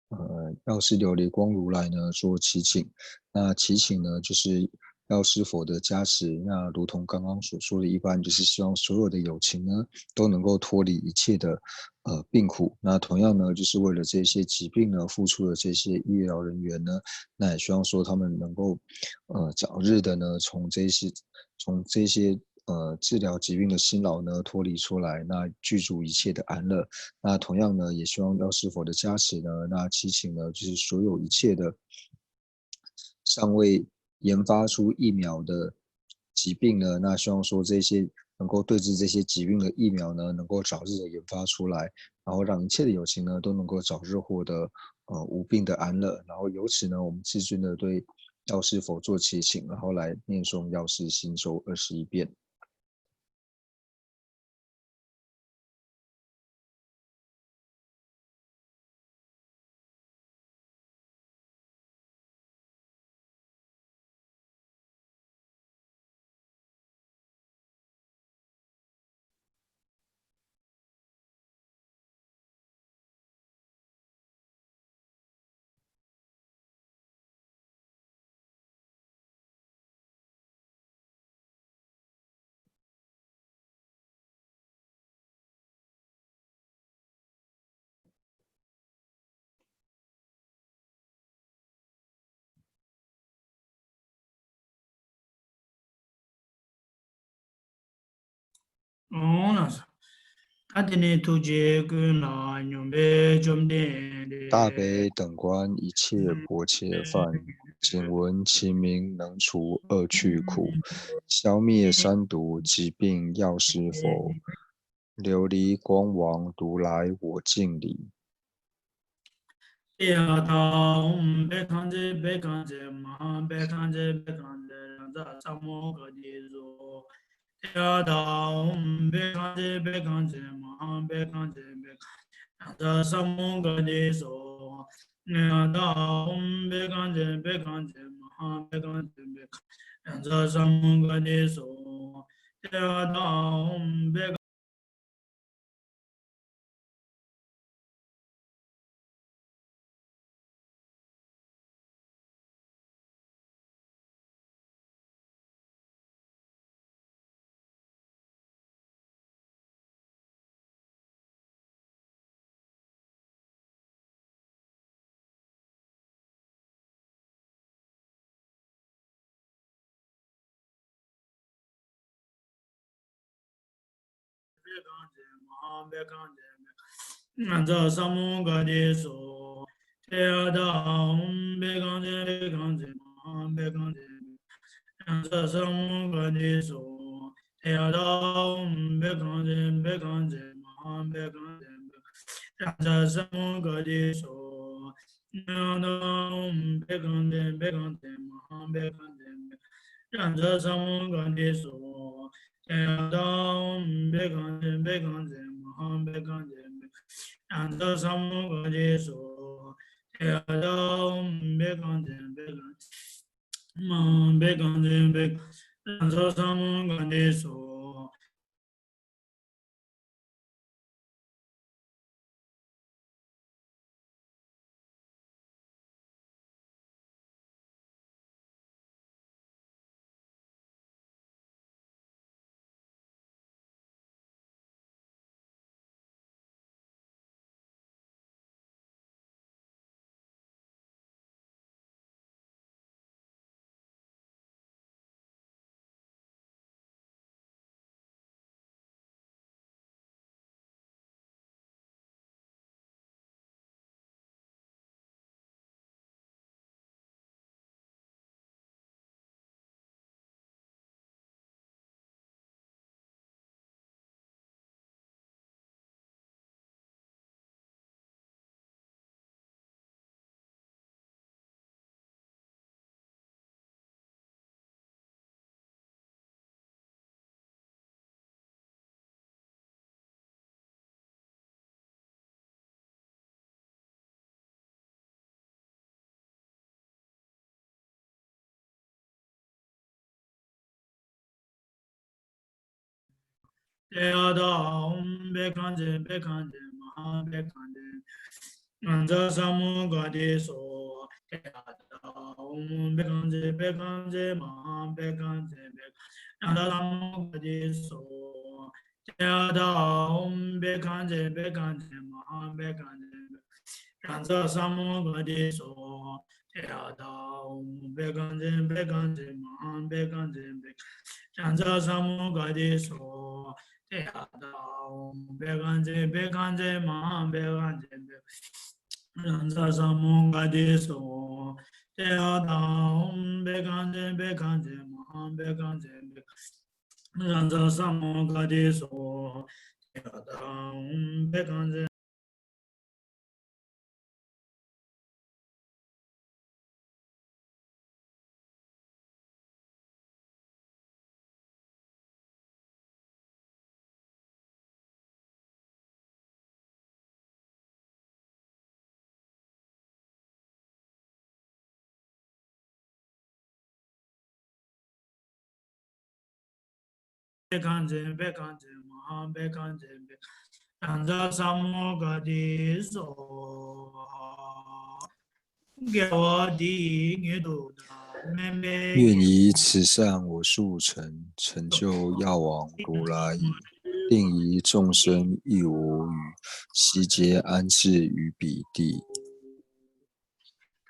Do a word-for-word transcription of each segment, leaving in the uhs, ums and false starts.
呃，药师琉璃光如来呢做祈请。那祈请呢，就是药师佛的加持。那如同刚刚所说的一般，就是希望所有的有情呢都能够脱离一切的呃病苦。那同样呢，就是为了这些疾病呢付出的这些医疗人员呢，那也希望说他们能够呃早日的呢从这些从这些呃治疗疾病的辛劳呢脱离出来，那具足一切的安乐。那同样呢，也希望药师佛的加持呢，那祈请呢，就是所有一切的尚未研发出疫苗的疾病呢，那希望说这些能够对治这些疾病的疫苗呢，能够早日的研发出来，然后让一切的有情呢都能够早日获得呃无病的安乐。然后由此呢，我们至尊的对药师佛做祈请，然后来念诵药师心咒二十一遍。ཨོང་ལགས་སོ། ད་དེ་ནས་ཐུགས་རྗེ་ཀུན་ལ་སྙོམས་པའི་བཅོམ་ལྡན་འདས། 大悲等观一切薄伽梵，今闻其名能除恶趣苦，消灭三毒疾病药师佛，琉璃光王如来我敬礼。 ཏདྱ་ཐཱ། ཨོཾ་བྷཻ་ཥ་ཛྱེ་བྷཻ་ཥ་ཛྱེ་མ་ཧཱ་བྷཻ་ཥ་ཛྱེ་བྷཻ་ཥ་ཛྱེ་རཱ་ཛ་ས་མུདྒ་ཏེ་སྭཱ་ཧཱ། ཏདྱ་ཐཱ། ཨོཾ་བྷཻ་ཥ་ཛྱེ་བྷཻ་ཥ་ཛྱེ་མ་ཧཱ་བྷཻ་ཥ་ཛྱེ་བྷཻ་ཥ་ཛྱེ་རཱ་ཛ་ས་མུདྒ་ཏེ་སྭཱ་ཧཱ། ཏདྱ་ཐཱ། ཨོཾ་བྷཻ་ཥ་ཛྱེ་བྷཻ་ཥ་ཛྱེ་མ་ཧཱ་བྷཻ་ཥ་ཛྱེ་བྷཻ་ཥ་ཛྱེ་རཱ་ཛ་ས་མུདྒ་ཏེ་སྭཱ་ཧཱ། ཏདྱ་ཐཱ། ཨོཾ་བྷཻ་རཱ་ཛ་ས་མུདྒ་ཏེ་སྭཱ་ཧཱ། ཏདྱ་ཐཱ། ཨོཾ་བྷཻ་ཥ་ཛྱེ་བྷཻ་ཥ་ཛྱེ་མ་ཧཱ་བྷཻ་ཥ་ཛྱེ་བྷཻ་ཥ་ཛྱེ་རཱ་ཛ་ས་མུདྒ་ཏེ་སྭཱ་ཧཱ། ཏདྱ་ཐཱ། ཨོཾ་བྷཻ་ཥ་ཛྱེ་བྷཻ་ཥ་ཛྱེ་མ་ཧཱ་བྷཻ་ཥ་ཛྱེ་བྷཻ་ཥ་ཛྱེ་རཱ་ཛ་ས་མུདྒ་ཏེ་སྭཱ་ཧཱ། ཏདྱ་ཐཱ། ཨོཾ་བྷཻ་ཥ་ཛྱེ་བྷཻ་ཥ་ཛྱེ་མ་ཧཱ་བྷཻ་ཥ་ཛྱེ་བྷཻ་ཥ་ཛྱེ་རཱ་ཛ་ས་མུདྒ་ཏེ་སྭཱ་ཧཱ། ཏདྱ་ཐཱ། ཨོཾ་བྷཻ་ཥ་ཛྱེ་བྷཻ་ཥ་ཛྱེ་མ་ཧཱ་བྷཻ་ཥ་ཛྱེ་བྷཻ་ཥ་ཛྱེ་རཱ་ཛ་ས་མུདྒ་ཏེ་སྭཱ་ཧཱ། ཏདྱ་ཐཱ། ཨོཾ་བྷཻ་ཥ་ཛྱེ་བྷཻ་ཥ་ཛྱེ་མ་ཧཱ་བྷཻ་ཥ་ཛྱེ་བྷཻ་ཥ་ཛྱེ་རཱ་ཛ་ས་མུདྒ་ཏེ་སྭཱ་ཧཱ། ཏདྱ་ཐཱ། ཨོཾ་བྷཻ་ཥ་ཛྱེ་བྷཻ་ཥ་ཛྱེ་མ་ཧཱ་བྷཻ་ཥ་ཛྱེ། རཱ་ཛ་ས་མུ་ག་དྷི་སྭཱ་ཧཱ། ཏདྱ་ཐཱ། ཨོཾ་བྷཻ་ཥ་ཛྱེ་བྷཻ་ཥ་ཛྱེ་མ་ཧཱ་བྷཻ་ཥ་ཛྱེ་བྷཻ། རཱ་ཛ་ས་མུ་ག་དྷི་སྭཱ་ཧཱ། ཏདྱ་ཐཱ། ཨོཾ་བྷཻ་ཥ་ཛྱེ་བྷཻ་ཥ་ཛྱེ་མ་ཧཱ་བྷཻ་ཥ་ཛྱེ་བྷཻ། རཱ་ཛ་ས་མུ་ག་དྷི་སྭཱ་ཧཱ། ཏདྱ་ཐཱ། ཨོཾ་བྷཻ་ཥ་ཛྱེ་བྷཻ་ཥ་ཛྱེ་མ་ཧཱ་བྷཻ་ཥ་ཛྱེ་བྷཻ། རཱ་ཛ་ས་མུ་ག་དྷི་སྭཱ་ཧཱ། ཏདྱ་ཐཱ། ཨོཾ་བྷཻ་ཥ་ཛྱེ་བྷཻ་ཥ་ཛྱེ་མ་ཧཱ་བྷཻ་ཥ་ཛྱེ་བྷཻ། རཱ་ཛ་ས་མུ་ག་དྷི་སྭཱ་ཧཱ། ཏདྱ་ཐཱ། ཨོཾ་བྷཻ་ཥ་ཛྱེ་བྷཻ་ཥ་ཛྱེ་མ་ཧཱ་བྷཻ་ཥ་ཛྱེ་བྷཻ། རཱ་ཛ་ས་མུ་ག་དྷི་སྭཱ་ཧཱ། ཏདྱ་ཐཱ། ཨོཾ་བྷཻ་ཥ་ཛྱེ། བྷཻ་ཥ་ཛྱེ་བྷཻ་ཥ་ཛྱེ་མ་ཧཱ་བྷཻ་ཥ་ཛྱེ་བྷཻ། རཱ་ཛ་ས་མུ་ག་དྷི་སྭཱ་ཧཱ། དགེ་བ་འདི་ཉིད་དུ་བདག་དམན་པའི།愿以慈善无数成，成就药王如来已，并以众生亦无余，悉皆安置于彼地。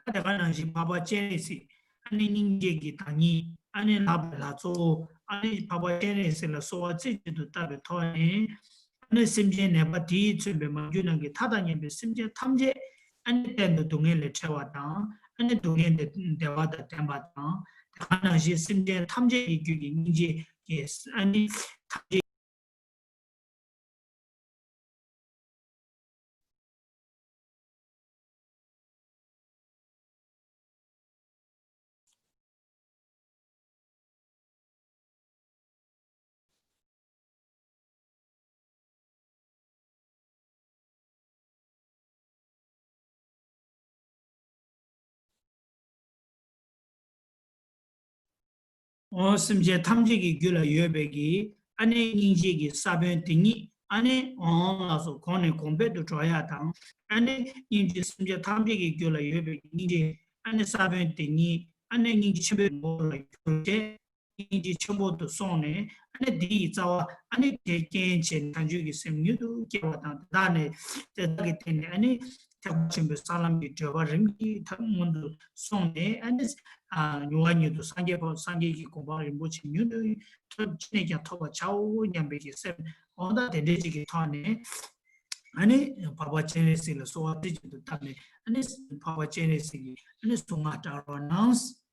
ད་དེ་ག་ནང་བཞིན་འཕགས་པ་སྤྱན་རས་གཟིགས། ཨ་ནི་སྙིང་རྗེ་གི་བདག་ཉིད། ཨ་ནི་ལྷག་པའི་ལྷ་གཙོ་བོ། ཨ་ནི་འཕགས་པ་སྤྱན་རས་གཟིགས་ལ་གསོལ་བ་རྩེ་གཅིག་ཏུ་བཏབ་པའི་ཐོག་ནས། ཨ་ནི་སེམས་ཅན་ནད་པ་དེས་མཚོན་པའི་མ་གྱུར་ནམ་མཁའི་མཐའ་དང་མཉམ་པའི་སེམས་ཅན་ཐམས་ཅད། ཨ་ནི་གཏན་དུ་སྡུག་བསྔལ་ལས་བྲལ་བ་དང་། ཨ་ནི་སྡུག་བསྔལ་དེ་བདེ་བ་དང་ལྡན་པ་དང་། དེ་ག་ནང་བཞིན་སེམས་ཅན་ཐམས་ཅད་ཀྱི་རྒྱུད་ཀྱི་སྙིང་རྗེ་གི་ཨ་ནི་ཐམས་ཅད། འོ་སེམས་ཅན་ཐམས་ཅད་ཀྱི་རྒྱུད་ལ་ཡོད་པའི་གི་ཨ་ནི་སྙིང་རྗེ་གི་ས་བོན་དེ་ཉིད་ཨ་ནི་འོང་ལགས་སོ། གོང་ནས་གོང་འཕེལ་དུ་འགྲོ་ཡ་དང་། ཨ་ནི་སྙིང་རྗེ་སེམས་ཅན་ཐམས་ཅད་ཀྱི་རྒྱུད་ལ་ཡོད་པའི་གི་སྙིང་རྗེ་ཨ་ནི་ས་བོན་དེ་ཉིད་ཨ་ནི་སྙིང་རྗེ་ཆེན་པོའི་ངོ་བོ་ལ་གྱུར་ཏེ། སྙིང་རྗེ་ཆེན་པོ་དུ་སོང་ནས། ཨ་ནི་འདི་ཡི་རྩ་བ་ཨ་ནི་དེ་རྐྱེན་བྱས་ནས་བྱང་ཆུབ་ཀྱི་སེམས་མྱུར་དུ་སྐྱེ་བ་དང་། དེ་དག་ནས་དེ་དག་གི་སྟེང་ནས་ཨ་ནི་ཐེག་པ་ཆེན་པོའི་ས་ལམ་གྱི་བགྲོད་པ་རིམ་གྱིས་ཐབས་སྔོན་དུ་སོང་ནས། ཨ་ནི་ཨ་མྱུར་བ་མྱུར་དུ་སངས་རྒྱས་པ་སངས་རྒྱས་ཀྱི་གོ་འཕང་རིན་པོ་ཆེ་མྱུར་དུ་ཐོབ། ཅི་ནས་ཀྱང་ཐོབ་པར་བྱའོ་སྙམ་པའི་གི་སེམས། འོ་ད་དེ་འདྲའི་ཅིག་གི་ཐོག་ནས་ཨ་ནི་འཕགས་པ་སྤྱན་རས་གཟིགས་ལ་གསོལ་བ་རྩེ་གཅིག་ཏུ་བཏབ་ནས། ཨ་ནི་འཕགས་པ་སྤྱན་རས་གཟིགས་ཀྱི་ཨ་ནི་གསུང་ང་གྲགས་རོགས་གནང་།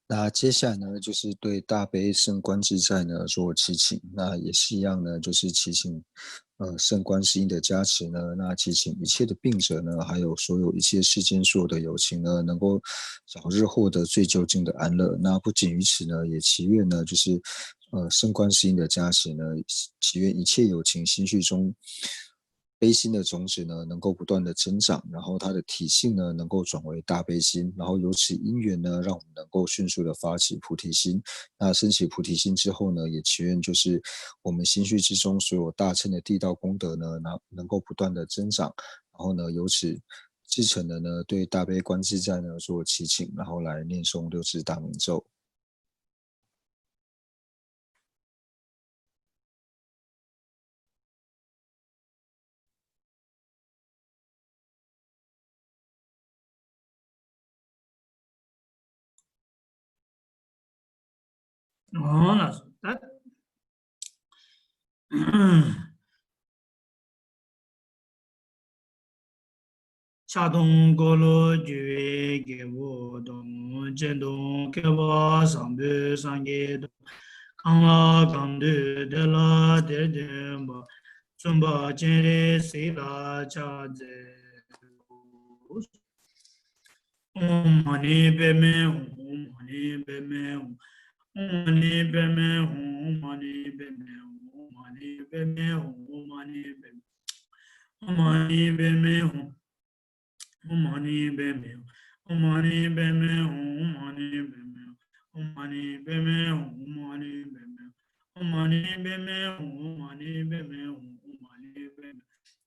那接下来呢，就是对大悲胜观自在呢做祈请。那也是一样呢，就是祈请，呃，圣观世音的加持呢，那祈请一切的病者呢，还有所有一切世间所有的有情呢，能够早日获得最究竟的安乐。那不仅于此呢，也祈愿呢，就是，呃，圣观世音的加持呢，祈愿一切有情心绪中 悲心的种子呢，能够不断的增长，然后他的体性呢，能够转为大悲心，然后由此因缘呢，让我们能够迅速的发起菩提心。那升起菩提心之后呢，也祈愿就是我们心绪之中所有大乘的地道功德呢，能能够不断的增长，然后呢，由此至诚的呢，对大悲观自在呢做祈请，然后来念诵六字大明咒。 འོང་ལགས་སོ། ད་ཕྱག་སྟོང་འཁོར་ལོ་བསྒྱུར་བའི་རྒྱལ་པོ་དང་། སྤྱན་སྟོང་ཁྱབ་པ་བཟང་པོའི་སངས་རྒྱས་དང་། གང་ལ་གང་འདུལ་དེ་ལ་དེར་སྟོན་པ། བཙུན་པ་སྤྱན་རས་གཟིགས་ལ་ཕྱག་འཚལ་ལོ། ཨོཾ་མ་ཎི་པདྨེ་ཧཱུྃ། ཨོཾ་མ་ཎི་པདྨེ་ཧཱུྃ། ཨོཾ་མ་ཎི་པདྨེ་ཧཱུྃ། ཨོཾ་མ་ཎི་པདྨེ་ཧཱུྃ། ཨོཾ་མ་ཎི་པདྨེ་ཧཱུྃ། ཨོཾ་མ་ཎི་པདྨེ་ཧཱུྃ། ཨོཾ་མ་ཎི་པདྨེ་ཧཱུྃ། ཨོཾ་མ་ཎི་པདྨེ་ཧཱུྃ། ཨོཾ་མ་ཎི་པདྨེ་ཧཱུྃ། ཨོཾ་མ་ཎི་པདྨེ་ཧཱུྃ། ཨོཾ་མ་ཎི་པདྨེ་ཧཱུྃ། ཨོཾ་མ་ཎི་པདྨེ་ཧཱུྃ། ཨོཾ་མ་ཎི་པདྨེ་ཧཱུྃ། ཨོཾ་མ་ཎི་པདྨེ།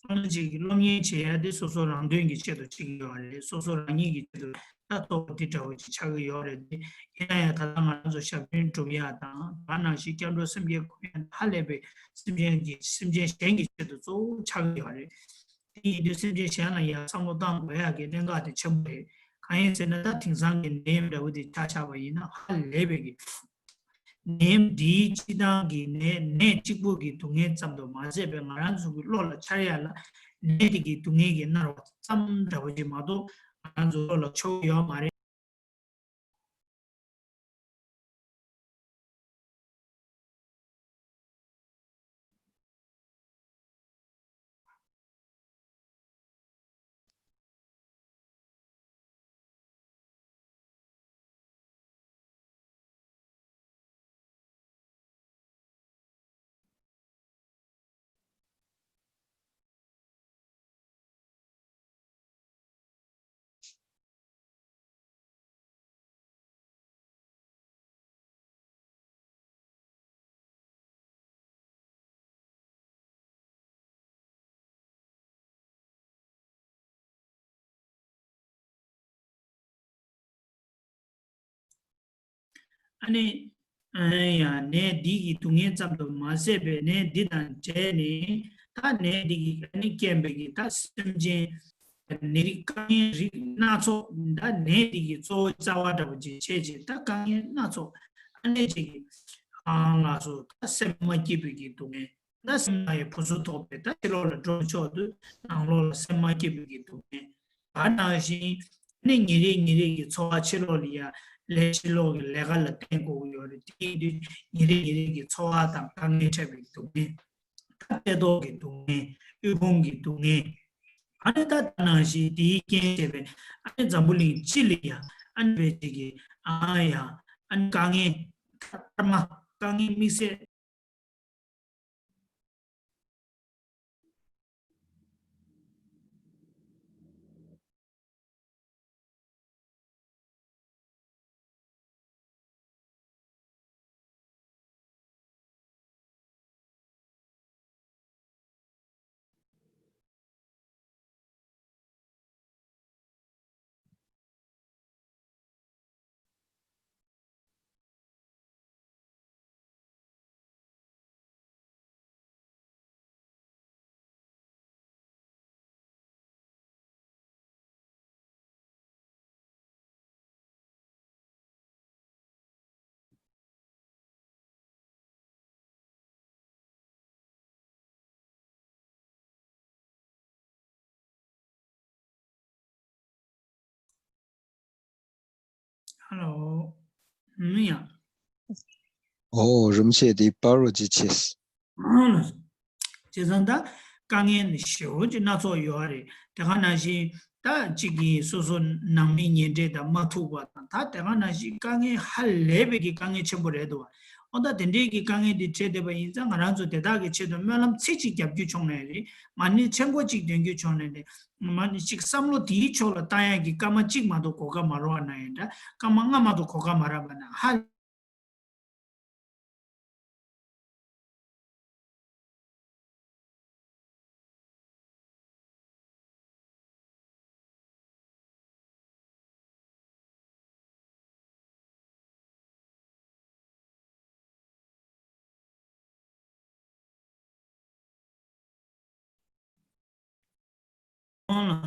སོ་སོ་ཅིག་གི་སློབ་གཉེར་བྱེད་ཡ་དེ་སོ་སོ་རང་དོན་གྱི་ཆེད་དུ་བྱེད་ཀྱི་ཡོད་རེད། སོ་སོ་རང་ཉིད་ཀྱི་ཆེད་དུ་ད་གཙོ་བོ་དེ་འདྲ་བོ་ཅིག་ཆགས་ཀྱི་ཡོད་རེད། དེ་ཡིན་ན་ཡང་ད་ལྟ་ང་རང་ཚོ་ཞབས་བརྟན་སྒྲུབ་ཡ་དང་ད་ནང་བཞིན་སྐྱབས་འགྲོ་སེམས་བསྐྱེད་སྐུལ་ཡ་ཧ་ལས་པའི་སེམས་ཅན་གྱི་སེམས་ཅན་གཞན་གྱི་ཆེད་དུ་གཙོ་བོ་ཆགས་ཀྱི་ཡོད་རེད། དེ་ཡིན་དུས་སེམས་ཅན་གཞན་ལ་ཡང་བསམ་བློ་བཏང་དགོས་ཡ་གི་གནད་འགག་དེ་ཆེན་པོ་རེད། གང་ཡིན་ཟེར་ན་ད་དེང་སང་གི་ནད་ཡམས་འདྲ་བོ་དེ་ཆ་བཞག་པ་ཡིན་ན་ཧ་ལས་པའི་གི་ནད་ཡམས་འདིའི་སྤྱི་བཏང་གི་ནད་ནད་གཅིག་པུ་གི་སྡུག་བསྔལ་ཙམ་དུ་མ་ཟད་པའི་ང་རང་ཚོ་གི་བློ་ལ་འཆར་ཡ་ལ་ནད་དེ་གི་སྡུག་བསྔལ་གྱི་མནར་བ་ཙམ་འདྲ་བོ་ཅིག་མ་གཏོགས་ང་རང་ཚོ་བློ་ལ་ཆོག་ཡོད་མ་རེད། ཨ་ནི། ཨ་ཡ་ནད་འདི་གི་སྡུག་བསྔལ་ཙམ་དུ་མ་ཟད་པའི་ནད་འདི་དང་འབྲེལ་ནས་ད་ནད་འདི་གི་ཨ་ནི་རྐྱེན་པས་ཀྱི་ད་སེམས་ཅན་ནད་རིགས་དཀའ་ངལ་རིགས་སྣ་ཚོགས་ད་ནད་འདི་གི་གཙོ་བོ་རྩ་བ་འདྲ་པོ་ཅིག་བྱས་ཅིག་ད་དཀའ་ངལ་སྣ་ཚོགས་ཨ་ནི་ཅིག་གི་ཨང་ལགས་སོ་ད་སེམས་མ་སྐྱིད་པའི་གི་སྡུག་བསྔལ། ད་སེམས་ནང་ཡང་བུ་ཚུགས་ཐོགས་པས་ད་ཕྱི་ལོགས་ལ་འགྲོ་ཆོག་དུས་ནང་ལོགས་ལ་སེམས་མ་སྐྱིད་པའི་གི་སྡུག་བསྔལ། ད་ནང་བཞིན་ནི་ཉིན་རེ་ཉིན་རེ་གི་འཚོ་བ་ཕྱི་ལོགས་ལ་ཡ་ལས་ཕྱི་ལོགས་ཀྱི་ལས་ཀ་ལ་བརྟེན་དགོས་ཀྱི་ཡོད་རེད། དེ་ཡིན་དུས་ཉིན་རེ་ཉིན་རེ་གི་འཚོ་བ་དང་དཀའ་ངལ་འཕྲད་པའི་སྡུག་བསྔལ། ད་ལྟ་རྟོགས་ཀྱི་སྡུག་བསྔལ། དབུལ་ཕོངས་ཀྱི་སྡུག་བསྔལ། ཨ་ནི་ད་ད་ནང་བཞིན་དེའི་རྐྱེན་བྱས་པའི་ཨ་ནི་འཛམ་བུ་གླིང་སྤྱི་ལ་ཡ་ཨ་ནི་བས་ཅིག་གི་ཨ་ཡ་ཨ་ནི་དཀའ་ངལ་ཐར་མ་དཀའ་ངལ་དམིགས་བསལ། Hello. ཨུམ་ཡ། ཨོ་རིན་པོ་ཆེ་འདི་པར་རོ་ཅི་ཆེས། བྱས་ཙང་ད་དཀའ་ངལ་ནི་ཞེ་པོ་ཅིག་སྣ་ཚོགས་ཡོད་རེད། དེ་ག་ནང་བཞིན་ད་གཅིག་གིས་སོ་སོ་ནང་མི་ཉེ་འབྲེལ་དང་མ་ཐུག་པ་དང་ད་དེ་ག་ནང་བཞིན་དཀའ་ངལ་ཧ་ལས་པའི་གི་དཀའ་ངལ་ཆེན་པོ་རེད་འདུག་བ། ཨོ་ད་དེ་འདྲའི་གི་དཀའ་ངལ་འདི་འཕྲད་བསྡད་པ་ཡིན་ཙང་ང་རང་ཚོ་དེ་དག་གི་ཆེད་དུ་སྨོན་ལམ་ཚིག་གཅིག་རྒྱབ་རྒྱུ་བྱུང་ནའི་རེད། མ་ཎི་ཆེན་པོ་གཅིག་འདོན་རྒྱུ་བྱུང་ནའི་རེད། མ་ཎི་གཅིག་བསམ་བློ་དེའི་ཕྱོགས་ལ་བཏང་ཡག་གི་སྐར་མ་གཅིག་མ་གཏོགས་གོ་སྐབས་མ་རག་པ་ན་ཡང་འདྲ། སྐར་མ་ལྔ་མ་གཏོགས་གོ་སྐབས་མ་རག་པ་ན་ཧ། ཁོང་ལ་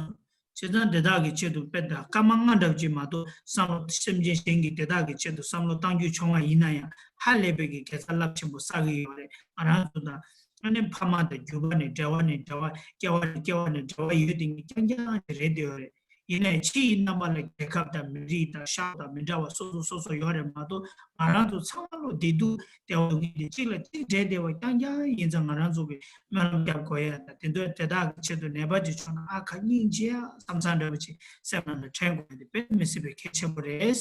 བྱས་ཙང་དེ་དག་གི་ཆེད་དུ་དཔེ་དང་སྐར་མ་ལྔ་འདྲ་ཅིག་མ་གཏོགས་བསམ་བློ་སེམས་ཅན་གཞན་གྱི་དེ་དག་གི་ཆེད་དུ་བསམ་བློ་གཏང་རྒྱུ་བྱུང་བ་ཡིན་ན་ཡང་ཧ་ལས་པའི་གི་དགེ་རྩ་རླབས་ཆེན་པོ་བསགས་ཀྱི་ཡོད་རེད། ང་རང་ཚོ་དང་ཨ་ནི་ཕ་མ་དང་རྒྱུད་པ་ནས་འབྲེལ་བ་ནས་འབྲེལ་བ་སྐྱེ་བ་ནས་སྐྱེ་བ་ནས་འབྲེལ་བ་ཡོད་དེ་ངས་རྐྱང་རྐྱང་ཞིག་རེད་བསྡད་ཡོད་རེད། ཡིན་ནའི་ཕྱིའི་རྣམ་པ་ལ་རྒྱལ་ཁབ་དང་མི་རིགས་དང་ཤག་དང་མི་འདྲ་བ་སོ་སོ་སོ་སོ་ཡོད་རེད་མ་གཏོགས་ང་རང་ཚོ་ཚང་མ་ལོ་བདེ་སྡུག་བདེ་བ་སྡུག་བསྔལ་དེ་གཅིག་ལ་གཅིག་འབྲེལ་བསྡད་པ་རྐྱང་རྐྱང་ཡིན་ཙང་ང་རང་ཚོ་གི་སྨོན་ལམ་རྒྱབ་དགོས་ཡ་དང་དེ་ཚོ་དེ་དག་གི་ཆེད་དུ་ནད་པ་ཅིག་བྱུང་ན་ཨ་ཁ་སྙིང་རྗེ་ཡ་བསམ་བསམ་འདྲ་པོ་ཅིག་སེམས་ནང་ལ་དྲན་དགོས་ཡ་དེ་དཔེ་མི་སྲིད་པའི་གལ་ཆེན་པོ་རེད།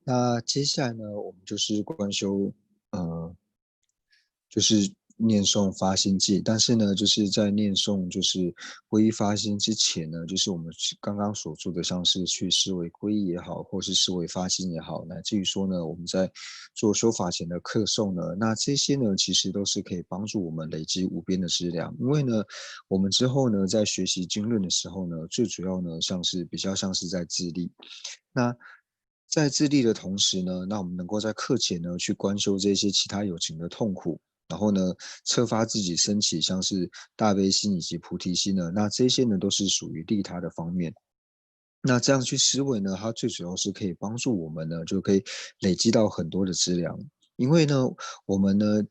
那接下来呢，我们就是观修，呃，就是念诵发心偈，但是呢，就是在念诵就是皈依发心之前呢，就是我们刚刚所做的，像是去思维皈依也好，或是思维发心也好，乃至于说呢，我们在做修法前的课诵呢，那这些呢，其实都是可以帮助我们累积无边的资粮。因为呢，我们之后呢，在学习经论的时候呢，最主要呢，像是比较像是在自利。那在自利的同时呢，那我们能够在课前呢去观修这些其他有情的痛苦，然后呢，策发自己升起像是大悲心以及菩提心呢，那这些呢都是属于利他的方面。那这样去思维呢，它最主要是可以帮助我们呢，就可以累积到很多的资粮。因为呢，我们呢，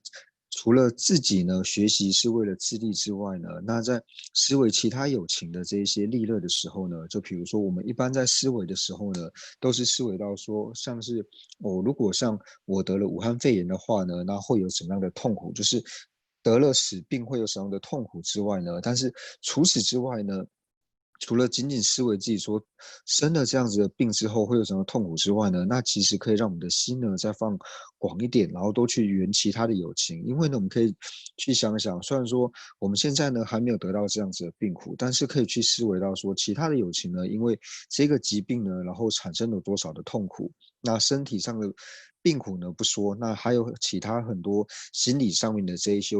除了自己呢学习是为了自利之外呢，那在思维其他有情的这一些利乐的时候呢，就比如说我们一般在思维的时候呢，都是思维到说，像是哦，如果像我得了武汉肺炎的话呢，那会有怎样的痛苦？就是得了死病会有什么样的痛苦之外呢，但是除此之外呢，除了仅仅思维自己说生了这样子的病之后会有什么痛苦之外呢，那其实可以让我们的心呢再放广一点，然后多去缘其他的有情。因为呢，我们可以去想想，虽然说我们现在呢还没有得到这样子的病苦，但是可以去思维到说其他的有情呢，因为这个疾病呢，然后产生了多少的痛苦。那身体上的病苦呢不说，那还有其他很多心理上面的这一些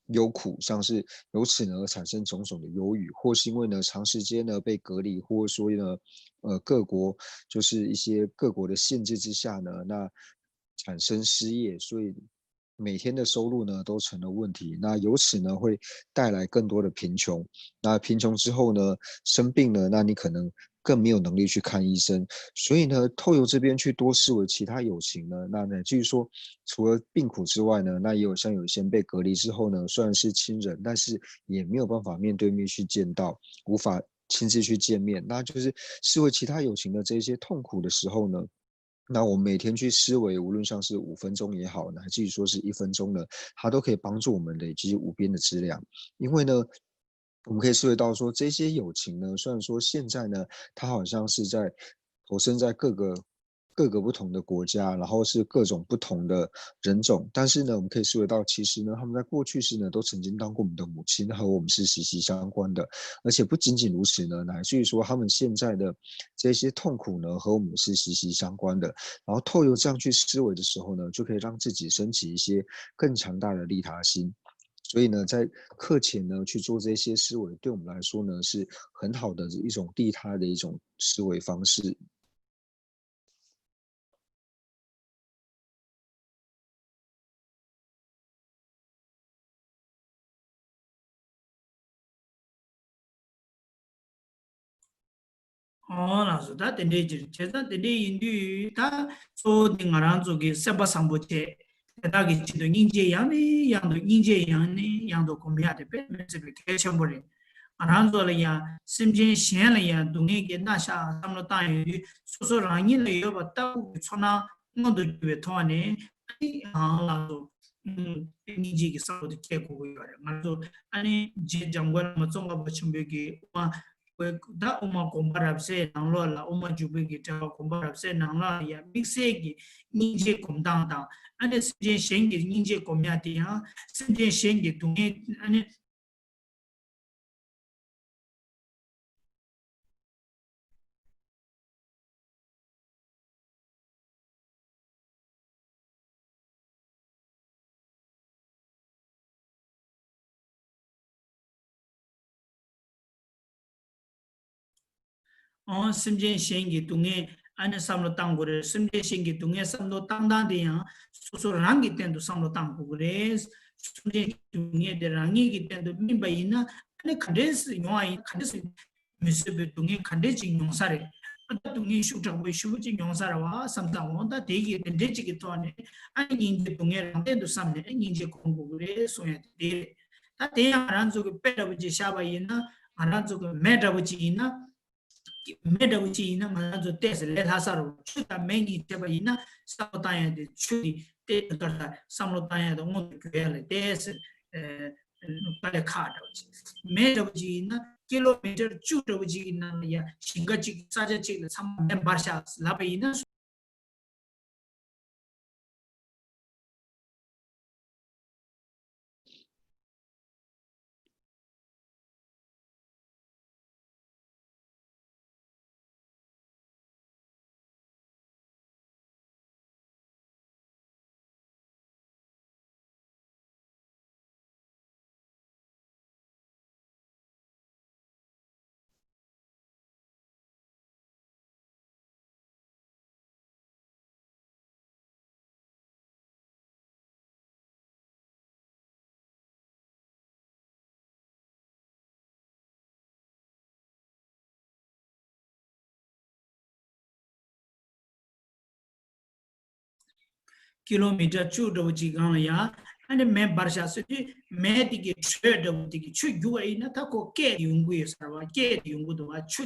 忧苦，像是由此呢而产生种种的忧郁，或是因为呢长时间呢被隔离，或者说呢，呃，各国就是一些各国的限制之下呢，那产生失业，所以每天的收入呢都成了问题。那由此呢会带来更多的贫穷。那贫穷之后呢，生病呢，那你可能更没有能力去看医生。所以呢，透由这边去多思维其他有情呢，那呢，至于说除了病苦之外呢，那也有像有一些人被隔离之后呢，虽然是亲人，但是也没有办法面对面去见到，无法亲自去见面，那就是思维其他有情的这些痛苦的时候呢，那我们每天去思维，无论像是五分钟也好，乃至于说是一分钟呢，它都可以帮助我们累积无边的资粮。因为呢，我们可以思维到说，这些有情呢，虽然说现在呢，它好像是在投身在各个各个不同的国家，然后是各种不同的人种，但是呢，我们可以思维到，其实呢，他们在过去世呢，都曾经当过我们的母亲，和我们是息息相关的。而且不仅仅如此呢，乃至于说他们现在的这些痛苦呢，和我们是息息相关的。然后透由这样去思维的时候呢，就可以让自己升起一些更强大的利他心。所以呢，在课前呢去做这些思维，对我们来说呢是很好的一种利他的一种思维方式。ཨོ་ལགས་སོ། ད་དེ་འདྲའི་ཅིག་བྱས་ཙང་དེ་འདྲའི་ཡིན་དུས་ད་གཙོ་བོ་དེ་ང་རང་ཚོ་གི་སེམས་པ་བཟང་པོ་བྱས། དེ་དག་གི་ཆེད་དུ་སྙིང་རྗེ་ཡང་ནས་ཡང་དུ་སྙིང་རྗེ་ཡང་ནས་ཡང་དུ་སྒོམ་ཡག་དེ་དཔེ་མི་སྲིད་པའི་གལ་ཆེན་པོ་རེད། ང་རང་ཚོ་ལ་ཡང་སེམས་ཅན་གཞན་ལ་ཡང་སྡུག་བསྔལ་གྱི་མནར་གཞག་བསམ་བློ་བཏང་ཡོང་དུས་སོ་སོ་རང་ཉིད་ལ་ཡོད་པ་ལྟ་བུ་གི་ཚོར་སྣང་མངོན་དུ་གྱུར་པའི་ཐོག་ནས་ཨ་ནི་ཨང་ལགས་སོ། སྙིང་རྗེ་གི་བསམ་བློ་དེ་སྐྱེ་དགོས་ཀྱི་ཡོད་རེད། ང་ཚོ་ཨ་ནི་རྗེ་འཇམ་མགོན་བླ་མ་ཙོང་ཁ་པ་ཆེན་པོའི་གི་དབུ་མ་ད་དབུ་མ་དགོངས་པ་རབ་གསལ་ནང་ལོགས་ལ་དབུ་མ་འཇུག་པའི་གི་འགྲེལ་པ་དགོངས་པ་རབ་གསལ་ནང་ལོགས་ལ་ཡང་དམིགས་བསལ་གྱི་སྙིང་རྗེ་སྒོམ་སྟངས་དང་ཨ་ནི་སེམས་ཅན་གཞན་གྱི་སྙིང་རྗེ་སྒོམ་ཡག་དེ་ཡང་སེམས་ཅན་གཞན་གྱི་སྡུག་བསྔལ་ཨ་ནི། ཨོ། སེམས་ཅན་གཞན་གྱི་སྡུག་བསྔལ་ཨ་ནི་བསམ་བློ་བཏང་དགོས་རེད། སེམས་ཅན་གཞན་གྱི་སྡུག་བསྔལ་བསམ་བློ་བཏང་སྟངས་དེ་ཡང་སོ་སོ་རང་གི་སྟེང་དུ་བསམ་བློ་བཏང་དགོས་ཀྱི་རེད། སེམས་ཅན་གྱི་སྡུག་བསྔལ་དེ་རང་ཉིད་ཀྱི་སྟེང་དུ་སྨིན་པ་ཡིན་ན་ཨ་ནི་ག་འདྲས་སེ་ཡོང་བ་ཡིན། ག་འདྲས་སེ་མི་བཟོད་པའི་སྡུག་བསྔལ་ག་འདྲས་ཅིག་མྱོང་ས་རེད། ཨ་ད་སྡུག་བསྔལ་ཤུགས་དྲག་པོའི་ཤུགས་ཅིག་མྱོང་ས་རེད་བ་བསམ་སྟངས་འོང་། ད་དེ་གི་དེ་འདྲས་ཅིག་གི་ཐོག་ནས་ཨ་ནི་སྙིང་རྗེ་སྡུག་བསྔལ་རང་སྟེང་དུ་བསམ་ནས་ཨ་སྙིང་རྗེ་སྒོམ་དགོས་ཀྱི་རེད་གསུང་ཡ་དེ་དེ་རེད། ད་དེ་ཡང་ང་རང་ཚོ་གི་དཔེ་འདྲ་པོ་ཅིག་བཞག་པ་ཡིན་ན་ང་རང་ཚོ་གི་མེ་འདྲ་པོ་ཅིག་ཡིན་ན། མེ་འདྲ་པོ་ཅིག་ཡིན་ན་ང་རང་ཚོ་ཏོག་ཙམ་ལས་སླ་ས་རེད་བ། ཆུ་དང་མེ་གཉིས་བྱས་པ་ཡིན་ན་བསམ་བློ་བཏང་ཡ་དེ་ཆུ་དེ་ཏོག་ཙམ་བསམ་བློ་བཏང་ཡ་དེ་སྔོན་དུ་འགྲོ་ཡ་ལས་ཏོག་ཙམ་དཀའ་ལས་ཁག་འདྲ་པོ་ཅིག་མེ་འདྲ་པོ་ཅིག་ཡིན་ན་ཀི་ལོ་མི་ཊར་བཅུ་འདྲ་པོ་ཅིག་གི་ནང་ལ་ཡ་ཞིང་ཁ་ཅིག་ས་ཆ་ཅིག་ལ་ཚང་མ་མེ་འབར་བཞག་ལབ་པ་ཡིན་ན། ཀི་ལོ་མི་ཊར་བཅུ་འདྲ་བོ་ཅིག་སྒང་ལ་ཡ། ཨ་ནི་མེ་འབར་བཞག་ཟེར་དུས་མེ་དེ་གི་དྲོད་འདྲ་བོ་དེ་གི་ཆུ་རྒྱུག་པ་ཡིན་ན་ད་ཁོ་སྐད་ཡོང་གི་ཡོད་ས་རེད་བ། སྐད་དེ་ཡོང་གི་འདུག་བ། ཆུ་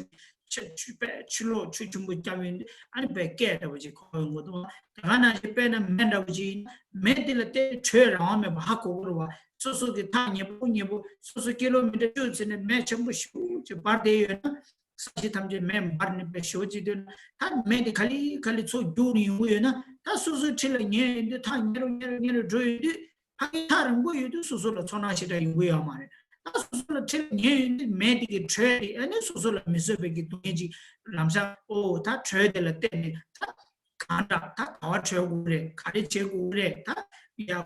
ཆུ་ཆུ་པས་ཆུ་ལོག་ཆུ་ཆེན་པོ་བརྒྱབ་ཡོང་དུས་ཨ་ནི་པས་སྐད་འདྲ་བོ་ཅིག་གོ་ཡོང་གི་འདུག་བ། དེ་ག་ནང་བཞིན་དཔེར་ན་མེ་འདྲ་བོ་ཅིག་ཡིན་ན་མེ་དེ་ལ་བལྟས་ཏེ་དྲོད་རང་དབང་མེད་པ་ཧ་གོ་གི་རེད་བ། སོ་སོ་གི་ཐག་ཉེ་པོ་ཉེ་པོ་སོ་སོ་ཀི་ལོ་མི་ཊར་བཅུ་ཟིན་ནས་མེ་ཆེན་པོ་ཞེ་པོ་ཅིག་འབར་བསྡད་ཡོད་ན། ས་གཞི་ཐམས་ཅད་མེ་འབར་ནས་པས་ཞེ་པོ་ཅིག་འདུག་ན། ད་མེ་དེ་ག་ལེ་ག་ལེ་ཚུར་རྒྱུག་ནས་ཡོང་གི་ཡོད་ན། ད་སོ་སོའི་འཁྲིས་ལ་ཉེ་ཡོང་དུས་ཐག་ཉེ་རུ་ཉེ་རུ་ཉེ་རུ་འགྲོ་ཡོང་དུས། ཕ་གི་ཐག་རིང་པོ་ཡོད་དུས་སོ་སོ་ལ་ཚོར་སྣང་ཞེ་དྲག་ཡོང་གི་ཡོད་མ་རེད། ད་སོ་སོ་ལ་འཁྲིས་ལ་ཉེ་ཡོང་དུས་མེ་དེ་གི་དྲོད་དེ་ཨ་ནི་སོ་སོ་ལ་མི་བཟོད་པའི་གི་སྡུག་བསྔལ་ཅིག་ལམ་སང་ཨོ་ད་དྲོད་དེ་ལ་བརྟེན་ནས་ད་གང་འདྲ་ད་ག་བ་བྲོས་དགོས་རེད། ག་རེ་བྱེད་དགོས་རེད། ད་ཡ།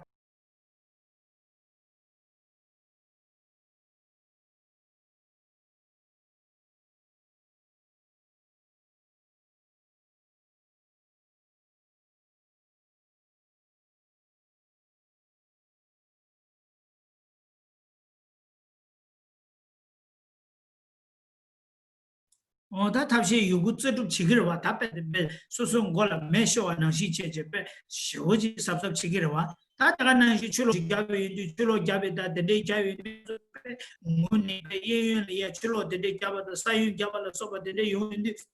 འོ་ད་ཐབས་ཤེས་ཡོད་རྒུ་རྩལ་སྤྲུགས་བྱེད་ཀྱི་རེད་བ། ད་དཔེ་དེ་དཔེ་སོ་སོའི་མགོ་ལ་མེ་ཤོར་བ་ནང་བཞིན་བྱས་བྱས་དཔེ་ཞེ་པོ་ཅིག་གཟབ་གཟབ་བྱེད་ཀྱི་རེད་བ། ད་དེ་ག་ནང་བཞིན་ཆུ་ལོག་ཅིག་བརྒྱབ་ཡོང་དུས་ཆུ་ལོག་བརྒྱབ་པའི་ད་དེ་འདྲའི་བརྒྱབ་ཡོང་དུས་དཔེ་ངུ་ནས་དཔེ་གཡས་གཡོན་ལ་ཡ་ཆུ་ལོག་དེ་འདྲའི་བརྒྱབ་པ་དང་ས་གཡོན་བརྒྱབ་པ་ལ་སོགས་པ་དེ་འདྲའི་ཡོང་ཡོང་དུས།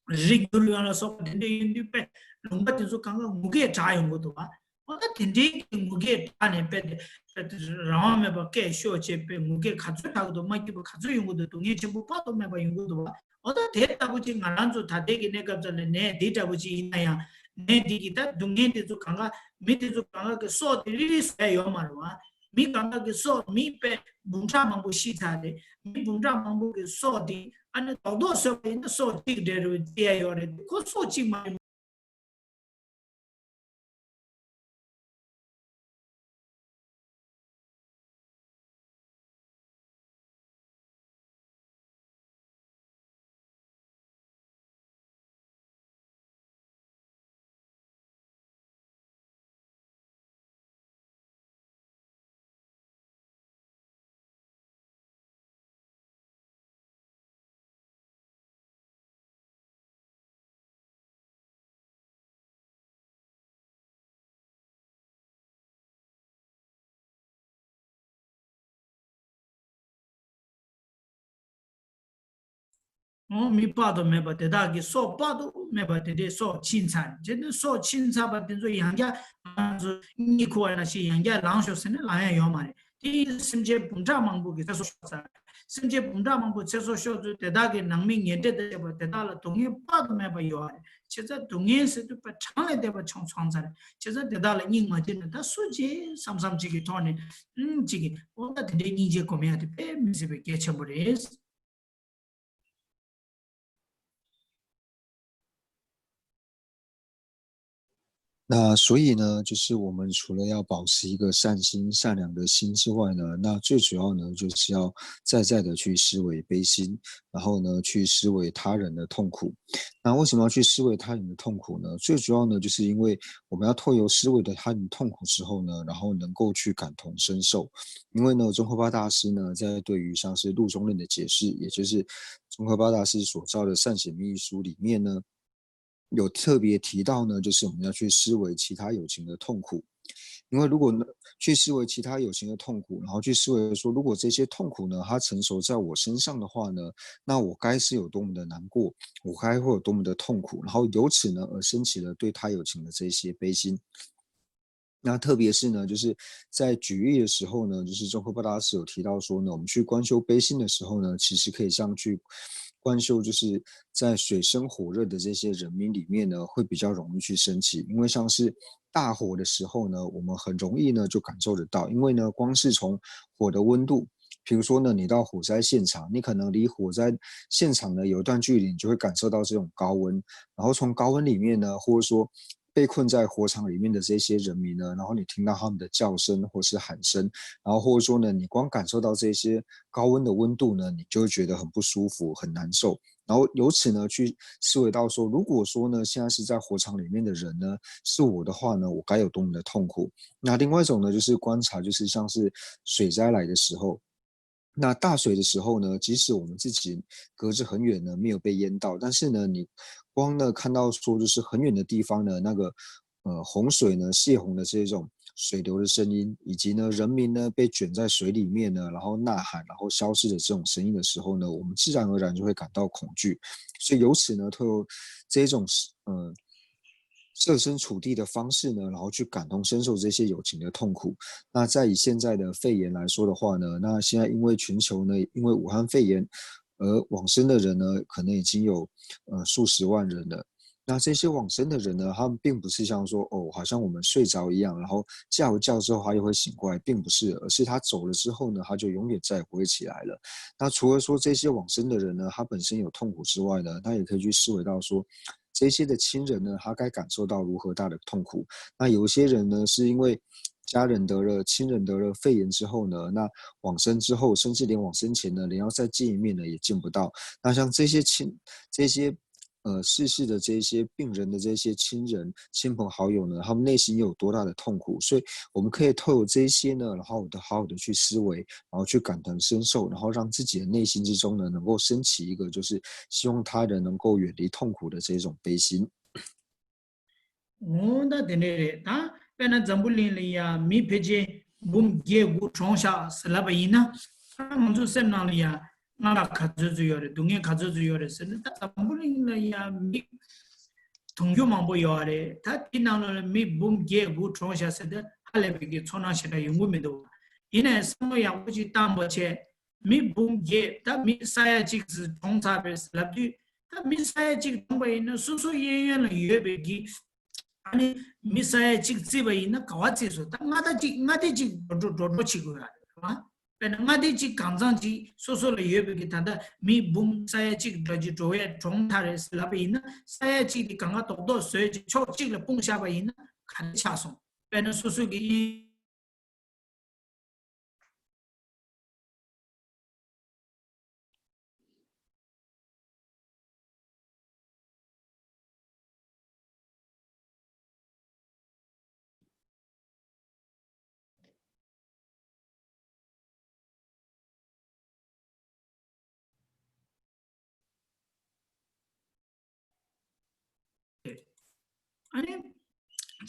རི་རྒྱུད་ལ་ཡོང་ལ་སོགས་པ་དེ་འདྲ་ཡིན་དུས་པས་ལུང་པ་དེ་ཚོ་གང་ག་ངུ་སྐད་གྲགས་ཡོང་གི་འདུག་བ། འོ་ད་དེ་འདྲའི་གི་ངུ་སྐད་གྲགས་ནས་པས་དེ་རང་དབང་མེད་པ་སྐད་ཤོར་བྱས་པས་ངུ་སྐད་ག་ཚོད་གྲགས་ཀྱི་འདུག་མ་སྐྱིད་པ་ག་ཚོད་ཡོང་གི་འདུག་སྡུག་བསྔལ་ཆེན་པོ་དཔག་ཏུ་མེད་པ་ཡོང་གི་འདུག་བ། འོ་ད་དེ་ལྟ་བུ་ཅིག་ང་རང་ཚོ་ད་ལྟའི་གི་གནས་སྐབས་ཙམ་ལ་ནད་འདི་འདྲ་བུ་ཅིག་ཡིན་ན་ཡང་ནད་འདི་གི་ད་སྡུག་བསྔལ་དེ་ཚོ་གང་ག་མི་དེ་ཚོ་གང་ག་གི་སྲོག་དེ་རིལ་རིལ་བཟོ་ཡ་ཡོད་མ་རེད་བ། མི་གང་ག་གི་སྲོག་མི་དཔེ་འབུམ་ཕྲག་མང་པོ་ཤི་ཚར་རེད། མི་འབུམ་ཕྲག་མང་པོ་གི་སྲོག་དེ་ཨ་ནི་རྡོག་རྡོག་བཟོས་པ་ཡིན་ན་སྲོག་གཅིག་འདྲ་རེད་བརྩི་ཡ་ཡོད་རེད། ཁོ་སྲོག་གཅིག་མ་རེད། འོ་མི་དཔག་ཏུ་མེད་པ་དེ་དག་གི་སྲོག་དཔག་ཏུ་མེད་པ་དེ་འདྲའི་སྲོག་ཕྱིན་ཚར་རེད། དེ་ནི་སྲོག་ཕྱིན་ཚར་བ་དེ་ཚོ་ཡང་བསྐྱར་ང་ཚོ་གཉིད་ཁུག་པ་ནང་བཞིན་ཡང་བསྐྱར་ལངས་ཤོག་ཟེར་ནས་ལངས་ཡ་ཡོད་མ་རེད། དེ་ཡིན་སེམས་ཅན་འབུམ་ཕྲག་མང་པོ་གི་ཚེ་སྲོག་ཤོར་ཚར་རེད། སེམས་ཅན་འབུམ་ཕྲག་མང་པོ་ཚེ་སྲོག་ཤོར་ཚུལ་དེ་དག་གི་ནང་མི་ཉེ་འབྲེལ་དང་བཅས་པ་དེ་དག་ལ་སྡུག་བསྔལ་དཔག་ཏུ་མེད་པ་ཡོད་རེད། བྱས་ཙང་སྡུག་བསྔལ་ཟེར་དུས་པ་གྲངས་ལས་འདས་པ་བྱུང་སོང་ཚར་རེད། བྱས་ཙང་དེ་དག་ལ་སྙིང་མ་རྗེ་ན་ད་སུ་བྱེད་བསམ་བསམ་ཅིག་གི་ཐོག་ནས་ཨུམ་ཅིག་གི་འོ་ད་དེ་འདྲའི་སྙིང་རྗེ་སྒོམ་ཡ་དེ་དཔེ་མི་སྲིད་པའི་གལ་ཆེན་པོ་རེད། 那所以呢，就是我们除了要保持一个善心、善良的心之外呢，那最主要呢，就是要再再的去思维悲心，然后呢，去思维他人的痛苦。那为什么要去思维他人的痛苦呢？最主要呢，就是因为我们要透由思维的他人的痛苦之后呢，然后能够去感同身受。因为呢，宗喀巴大师呢，在对于像是《路中论》的解释，也就是宗喀巴大师所造的《善显密意疏》里面呢，有特别提到呢，就是我们要去思维其他有情的痛苦。因为如果呢，去思维其他有情的痛苦，然后去思维说，如果这些痛苦呢，它成熟在我身上的话呢，那我该是有多么的难过，我该会有多么的痛苦，然后由此呢而升起了对他有情的这一些悲心。那特别是呢，就是在举例的时候呢，就是宗喀巴大师有提到说呢，我们去观修悲心的时候呢，其实可以像去观修，就是在水深火热的这些人民里面呢，会比较容易去升起。因为像是大火的时候呢，我们很容易呢就感受得到，因为呢，光是从火的温度，比如说呢，你到火灾现场，你可能离火灾现场呢有一段距离，你就会感受到这种高温。然后从高温里面呢，或者说被困在火场里面的这些人民呢，然后你听到他们的叫声或是喊声，然后或者说呢，你光感受到这些高温的温度呢，你就会觉得很不舒服、很难受。然后由此呢，去思维到说，如果说呢，现在是在火场里面的人呢，是我的话呢，我该有多么的痛苦。那另外一种呢，就是观察，就是像是水灾来的时候，那大水的时候呢，即使我们自己隔着很远呢，没有被淹到，但是呢，你光呢看到说就是很远的地方呢，那个呃洪水呢泄洪的这种水流的声音，以及呢人民呢被卷在水里面呢，然后呐喊，然后消失的这种声音的时候呢，我们自然而然就会感到恐惧。所以由此呢，透过这种呃设身处地的方式呢，然后去感同身受这些友情的痛苦。那在以现在的肺炎来说的话呢，那现在因为全球呢，因为武汉肺炎而往生的人呢，可能已经有呃数十万人了。那这些往生的人呢，他们并不是像说哦，好像我们睡着一样，然后叫一叫之后他又会醒过来，并不是，而是他走了之后呢，他就永远再也不会起来了。那除了说这些往生的人呢，他本身有痛苦之外呢，他也可以去思维到说，这些的亲人呢，他该感受到如何大的痛苦。那有一些人呢，是因为家人得了、亲人得了肺炎之后呢，那往生之后，甚至连往生前呢，连要再见一面呢也见不到。那像这些亲这些呃逝世的这些病人的这些亲人、亲朋好友呢，他们内心又有多大的痛苦？所以我们可以透过这些呢，然后的好好的去思维，然后去感同身受，然后让自己的内心之中呢，能够升起一个就是希望他人能够远离痛苦的这种悲心。 འོ་ད་དེ་འདྲས་རེད། ད་དཔེར་ན་འཛམ་བུ་གླིང་ལ་ཡ་མི་ཕལ་ཆེར་འབུམ་བརྒྱད་དགུ་གྲོངས་ཤག་ཟེར་ལབ་པ་ཡིན་ན། ད་ང་ཚོ་སེམས་ནང་ལ་ཡ་དངངས་སྐྲག་ག་ཚོད་ཚོད་ཡོད་རེད། སྡུག་བསྔལ་ག་ཚོད་ཚོད་ཡོད་རེད་ཟེར་ན། ད་འཛམ་བུ་གླིང་ལ་ཡ་མི་དུང་ཕྱུར་མང་པོ་ཡོད་རེད། ད་དེ་ནང་ལ་མི་འབུམ་བརྒྱད་དགུ་གྲོངས་ཤག་ཟེར་ཏེ་ཧ་ལས་པའི་གི་ཚོར་སྣང་ཞེ་དྲག་ཡོང་གི་མི་འདུག་ཡིན་ནའི་བསམ་བློ་ཡག་པོ་ཅིག་བཏང་བ་བྱས། མི་འབུམ་བརྒྱད་ད་མི་ས་ཡ་གཅིག་ཙམ་གྲོངས་ཚར་བས་ལབ་དུས། ད་མི་ས་ཡ་གཅིག་གྲོངས་པ་ཡིན་ན་སོ་སོ་གཡས་གཡོན་ལ་ཡོད་པའི་གི། ཨ་ནི་མི་ས་ཡ་གཅིག་བརྩིས་པ་ཡིན་ན་ག་བ་བརྩིས་སོང་། ད་མངའ་བདག་གཅིག་མངའ་སྡེ་གཅིག་འགྲོ་འགྲོ་འགྲོ་འགྲོ་བྱེད་དགོས་ཡ་རེད་བ། དཔེར་ན་མངའ་སྡེ་གཅིག་གང་ཚང་གཅིག་སོ་སོ་ལ་ཡོད་པའི་གི་ད་ལྟ་མི་འབུམ་ས་ཡ་གཅིག་འདྲ་གཅིག་འགྲོ་བས་གྲོངས་ཚར་རེད་ལབ་པ་ཡིན་ན། ས་ཡ་གཅིག་དེ་གང་ག་རྡོག་རྡོག་བཟོས་ཅིག་ཕྱོགས་གཅིག་ལ་སྤུངས་བཞག་པ་ཡིན་ན་ག་རེ་ཆགས་སོང་། དཔེར་ན་སོ་སོ་གི་གཡས། ཨ་ནི།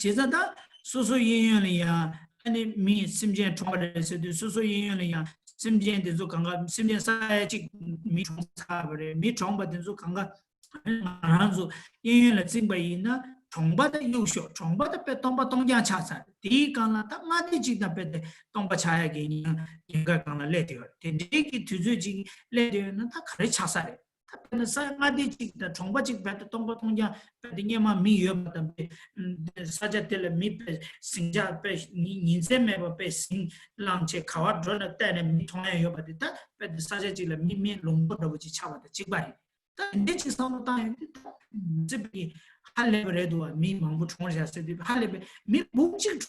བྱས་ཙང་ད་སོ་སོ་གཡས་གཡོན་ལ་ཡང་ཨ་ནི་མི་སེམས་ཅན་གྲོངས་པ་རེད་ཟེར་དུས། སོ་སོ་གཡས་གཡོན་ལ་ཡང་སེམས་ཅན་དེ་ཚོ་གང་ག་སེམས་ཅན་ས་ཡ་གཅིག་མི་གྲོངས་ཚར་བ་རེད། མི་གྲོངས་པ་དེ་ཚོ་གང་ག་ང་རང་ཚོ་གཡས་གཡོན་ལ་བརྩིས་པ་ཡིན་ན། གྲོངས་པ་དང་གཡུག་ཞོག་གྲོངས་པ་དང་དཔེ་སྟོང་པ་སྟོང་རྐྱང་ཆགས་ཚར་རེད། དེའི་སྒང་ལ་ད་མངའ་སྡེ་གཅིག་དང་དཔེ་དེ་སྟོང་པ་ཆགས་ཡ་གི་ཉེན་ཉེན་ཁ་སྒང་ལ་སླེབས་བསྡད་ཡོད་རེད། དེ་འདྲའི་གི་དུས་ཚོད་ཅིག་སླེབས་བསྡད་ཡོད་ན་ད་ག་རེ་ཆགས་ས་རེད། ད་དཔེར་ན་ས་ཡ་མངའ་སྡེ་གཅིག་དང་གྲོང་པ་གཅིག་རྦད་དེ་སྟོང་པ་སྟོང་རྐྱང་རྦད་དེ་སྔོན་མ་མི་ཡོད་པ་དང་། ས་ཆ་དེ་ལ་མི་དཔེ་ཟིང་ཆ་དཔེ་ཉིན་མཚན་མེད་པར་དཔེ་ཟིང་ལངས་བྱས། ག་བར་འགྲོ་ན་བལྟས་ནས་མི་མཐོང་ཡ་ཡོད་པ་དེ། ད་རྦད་དེ་ས་ཆ་གཅིག་ལ་མི་མེད་ལུང་པ་འདྲ་པོ་ཅིག་ཆགས་པ་དང་གཅིག་པ་རེད། ད་འདི་ཅིག་བསམ་བློ་བཏང་ཡོང་དུས། ད་མི་ཚེ་ཧ་ལས་པ་རེད་འདུག་བ། མི་མང་པོ་གྲོངས་བཞག་ཟེར་དུས་ཧ་ལས་པའི་མི་འབུམ་གཅིག་